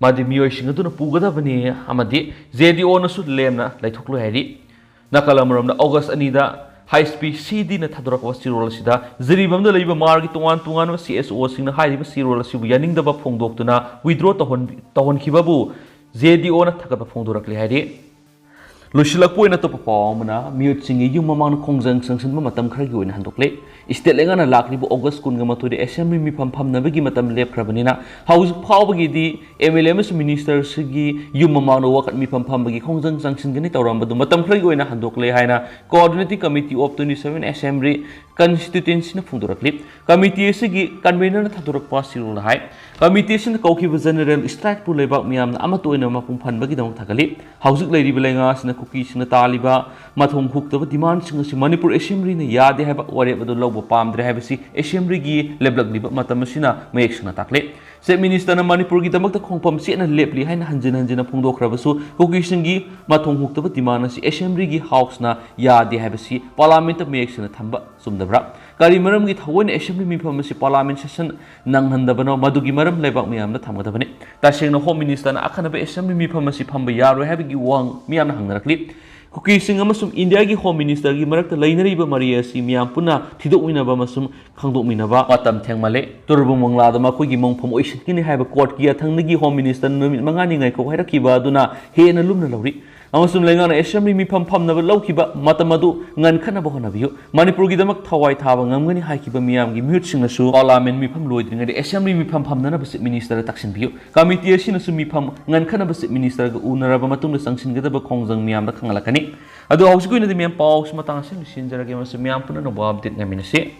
ꯑꯃꯗꯤ ꯃꯤꯑꯣꯏꯁꯤꯡ ꯑꯗꯨꯅ ꯄꯨꯒꯗꯕꯅꯤ ꯑꯃꯗꯤ J D Oꯅꯁꯨ ꯂꯦꯝꯅ ꯂꯩꯊꯣꯛꯂꯣꯏ ꯍꯥꯏꯔꯤ꯫ ꯅꯥꯀꯜ ꯑꯃꯔꯣꯝꯗ August ꯑꯅꯤꯗ H P C Dꯅ ꯊꯥꯗꯣꯔꯛꯄ ꯆꯦꯔꯣꯜ ꯑꯁꯤꯗ ꯖꯤꯔꯤꯕꯥꯝꯗ ꯂꯩꯕ Hmarꯒꯤ ꯇꯣꯉꯥꯟ ꯇꯣꯉꯥꯟꯕ C S Oꯁꯤꯡꯅ ꯍꯥꯏꯔꯤꯕ ꯆꯦꯔꯣꯜ ꯑꯁꯤꯕꯨ ꯌꯥꯅꯤꯡꯗꯕ ꯐꯣꯡꯗꯣꯛꯇꯨꯅ withdraw ꯇꯧꯍꯟ-, ꯇꯧꯍꯟꯈꯤꯕꯕꯨ J D Oꯅ ꯊꯥꯒꯠꯄ ꯐꯣꯡꯗꯣꯔꯛꯂꯤ ꯍꯥꯏꯔꯤ꯫ ꯂꯣꯏꯁꯤꯜꯂꯛꯄ ꯑꯣꯏꯅ ꯑꯇꯣꯞꯄ ꯄꯥꯎ ꯑꯃꯅ, ꯃꯤꯍꯨꯠꯁꯤꯡꯒꯤ ꯌꯨꯝ ꯃꯃꯥꯡꯗ ꯈꯣꯡꯖꯪ ꯆꯪꯁꯤꯟꯕ ꯃꯇꯝ ꯈꯔꯒꯤ ꯑꯣꯏꯅ ꯍꯟꯗꯣꯛꯂꯦ꯫ State ꯂꯩꯉꯥꯛꯅ ꯂꯥꯛꯂꯤꯕ August ꯀꯨꯟꯒ ꯃꯥꯊꯣꯏꯗ assembly ꯃꯤꯐꯝ ꯐꯝꯅꯕꯒꯤ ꯃꯇꯝ ꯂꯦꯞꯈ꯭ꯔꯕꯅꯤꯅ, ꯍꯧꯖꯤꯛ ꯐꯥꯎꯕꯒꯤꯗꯤ MLA ꯑꯃꯁꯨꯡ ministerꯁꯤꯒꯤ ꯌꯨꯝ ꯃꯃꯥꯡꯗ ꯋꯥꯀꯠ ꯃꯤꯐꯝ ꯐꯝꯕꯒꯤ ꯈꯣꯡꯖꯪ ꯆꯪꯁꯤꯟꯒꯅꯤ ꯇꯧꯔꯝꯕꯗꯨ ꯃꯇꯝ ꯈꯔꯒꯤ ꯑꯣꯏꯅ ꯍꯟꯗꯣꯛꯂꯦ ꯍꯥꯏꯅ Coordinating Committee of twenty seven Assembly Constituencyꯅ ꯐꯣꯡꯗꯣꯔꯛꯂꯤ꯫ Committee ꯑꯁꯤꯒꯤ convenerꯅ ꯊꯥꯗꯣꯔꯛꯄ ꯁꯤꯔꯨꯜꯅ ꯍꯥꯏ, committee ꯑꯁꯤꯅ ꯀꯧꯈꯤꯕ general strikeꯄꯨ ꯂꯩꯕꯥꯛ ꯃꯤꯌꯥꯝꯅ ꯑꯃꯠꯇ ꯑꯣꯏꯅ ꯃꯄꯨꯡ ꯐꯥꯍꯟꯕꯒꯤꯗꯃꯛ ꯊꯥꯒꯠꯂꯤ꯫ ꯍꯧꯖꯤꯛ ꯂꯩꯔꯤꯕ ꯂꯩꯉꯥꯛ ꯑꯁꯤꯅ ꯀꯨꯀꯤꯁꯤꯡꯅ ꯇꯥꯜꯂꯤꯕ ꯃꯊꯣꯡ ꯍꯨꯛꯇꯕ demandꯁꯤꯡ ꯑꯁꯤ ꯃꯅꯤꯄꯨꯔ assemblyꯅ ꯌꯥꯗꯦ ꯍꯥꯏꯕ ꯋꯥꯔꯦꯞ ꯑꯗꯨ ꯂꯧꯕ ꯄꯥꯝꯗ꯭ꯔꯦ ꯍꯥꯏꯕꯁꯤ assemblyꯒꯤ ꯂꯦꯞꯂꯛꯂꯤꯕ ꯃꯇꯝ ꯑꯁꯤꯅ ꯃꯌꯦꯛ ꯁꯦꯡꯅ ꯇꯥꯛꯂꯦ꯫ Chief ministerꯅ ꯃꯅꯤꯄꯨꯔꯒꯤꯗꯃꯛꯇ ꯈꯣꯡꯐꯝ ꯆꯦꯠꯅ ꯂꯦꯞꯂꯤ ꯍꯥꯏꯅ ꯍꯟꯖꯤꯟ ꯍꯟꯖꯤꯟꯅ ꯐꯣꯡꯗꯣꯛꯈ꯭ꯔꯕꯁꯨ, ꯀꯨꯀꯤꯁꯤꯡꯒꯤ ꯃꯊꯣꯡ ꯍꯨꯛꯇꯕ demandꯁꯤ assemblyꯒꯤ houseꯅ ꯌꯥꯗꯦ ꯍꯥꯏꯕꯁꯤ parliamentꯇ ꯃꯌꯦꯛ ꯁꯦꯡꯅ ꯊꯝꯕ ꯆꯨꯝꯗꯕ꯭ꯔꯥ? ꯀꯔꯤ ꯃꯔꯝꯒꯤ ꯊꯑꯣꯏꯅ assembly ꯃꯤꯐꯝ ꯑꯁꯤ parliament session ꯅꯪꯍꯟꯗꯕꯅꯣ? ꯃꯗꯨꯒꯤ ꯃꯔꯝ ꯂꯩꯕꯥꯛ ꯃꯤꯌꯥꯝꯅ ꯊꯝꯒꯗꯕꯅꯤ꯫ ꯇꯁꯦꯡꯅ home ministerꯅ ꯑꯈꯟꯅꯕ assembly ꯃꯤꯐꯝ ꯑꯁꯤ ꯐꯝꯕ ꯌꯥꯔꯣꯏ ꯍꯥꯏꯕꯒꯤ ꯋꯥꯍꯪ ꯃꯤꯌꯥꯝꯅ ꯍꯪꯅꯔꯛꯂꯤ꯫ ꯀꯨꯀꯤꯁꯤꯡ ꯑꯃꯁꯨꯡ ꯏꯟꯗꯤꯌꯥꯒꯤ home ministerꯒꯤ ꯃꯔꯛꯇ ꯂꯩꯅꯔꯤꯕ ꯃꯔꯤ ꯑꯁꯤ ꯃꯤꯌꯥꯝ ꯄꯨꯟꯅ ꯊꯤꯗꯣꯛꯃꯤꯟꯅꯕ ꯑꯃꯁꯨꯡ ꯈꯪꯗꯣꯛꯃꯤꯟꯅꯕ ꯃꯇꯝ ꯊꯦꯡꯃꯜꯂꯦ꯫ ꯇꯨꯔꯕ ꯃꯪꯂꯥꯗ ꯃꯈꯣꯏꯒꯤ ꯃꯣꯡꯐꯝ ꯑꯣꯏꯁꯤꯟꯒꯅꯤ ꯍꯥꯏꯕ courtꯀꯤ ꯌꯥꯊꯪꯗꯒꯤ home ministerꯅ ꯅꯨꯃꯤꯠ ꯃꯉꯥꯅꯤ ꯉꯥꯏꯈꯣ ꯍꯥꯏꯔꯛꯈꯤꯕ ꯑꯗꯨꯅ ꯍꯦꯟꯅ ꯂꯨꯝꯅ ꯂꯧꯔꯤ꯫ ꯑꯃꯁꯨꯡ ꯂꯩꯉꯥꯛꯅ assembly ꯃꯤꯐꯝ ꯐꯝꯅꯕ ꯂꯧꯈꯤꯕ ꯃꯇꯝ ꯑꯗꯨ ꯉꯟꯈꯠꯅꯕ ꯍꯣꯠꯅꯕꯤꯌꯨ꯫ ꯃꯅꯤꯄꯨꯔꯒꯤꯗꯃꯛ ꯊꯋꯥꯏ ꯊꯥꯕ ꯉꯝꯒꯅꯤ ꯍꯥꯏꯈꯤꯕ ꯃꯤꯌꯥꯝꯒꯤ ꯃꯤꯍꯨꯠꯁꯤꯡꯅꯁꯨ parliament ꯃꯤꯐꯝ ꯂꯣꯏꯗ꯭ꯔꯤꯉꯩꯗ assembly ꯃꯤꯐꯝ ꯐꯝꯅꯅꯕ chief ministerꯗ ꯇꯛꯁꯤꯟꯕꯤꯌꯨ꯫ Committee ꯑꯁꯤꯅꯁꯨ ꯃꯤꯐꯝ ꯉꯟꯈꯠꯅꯕ chief ministerꯒ ꯎꯅꯔꯕ ꯃꯇꯨꯡꯗ ꯆꯪꯁꯤꯟꯒꯗꯕ ꯈꯣꯡꯖꯪ ꯃꯤꯌꯥꯝꯗ ꯈꯪꯍꯜꯂꯛꯀꯅꯤ꯫ ꯑꯗꯣ ꯍꯧꯖꯤꯛꯀꯤ ꯑꯣꯏꯅꯗꯤ ꯃꯌꯥꯝ ꯄꯥꯎꯁꯤ ꯃꯇꯥꯡ ꯑꯁꯤꯗ ꯂꯣꯏꯁꯤꯟꯖꯔꯒꯦ, ꯑꯃꯁꯨꯡ ꯃꯌꯥꯝ ꯄꯨꯟꯅ ꯑꯅꯧꯕ update ꯉꯥꯏꯃꯤꯟꯅꯁꯤ꯫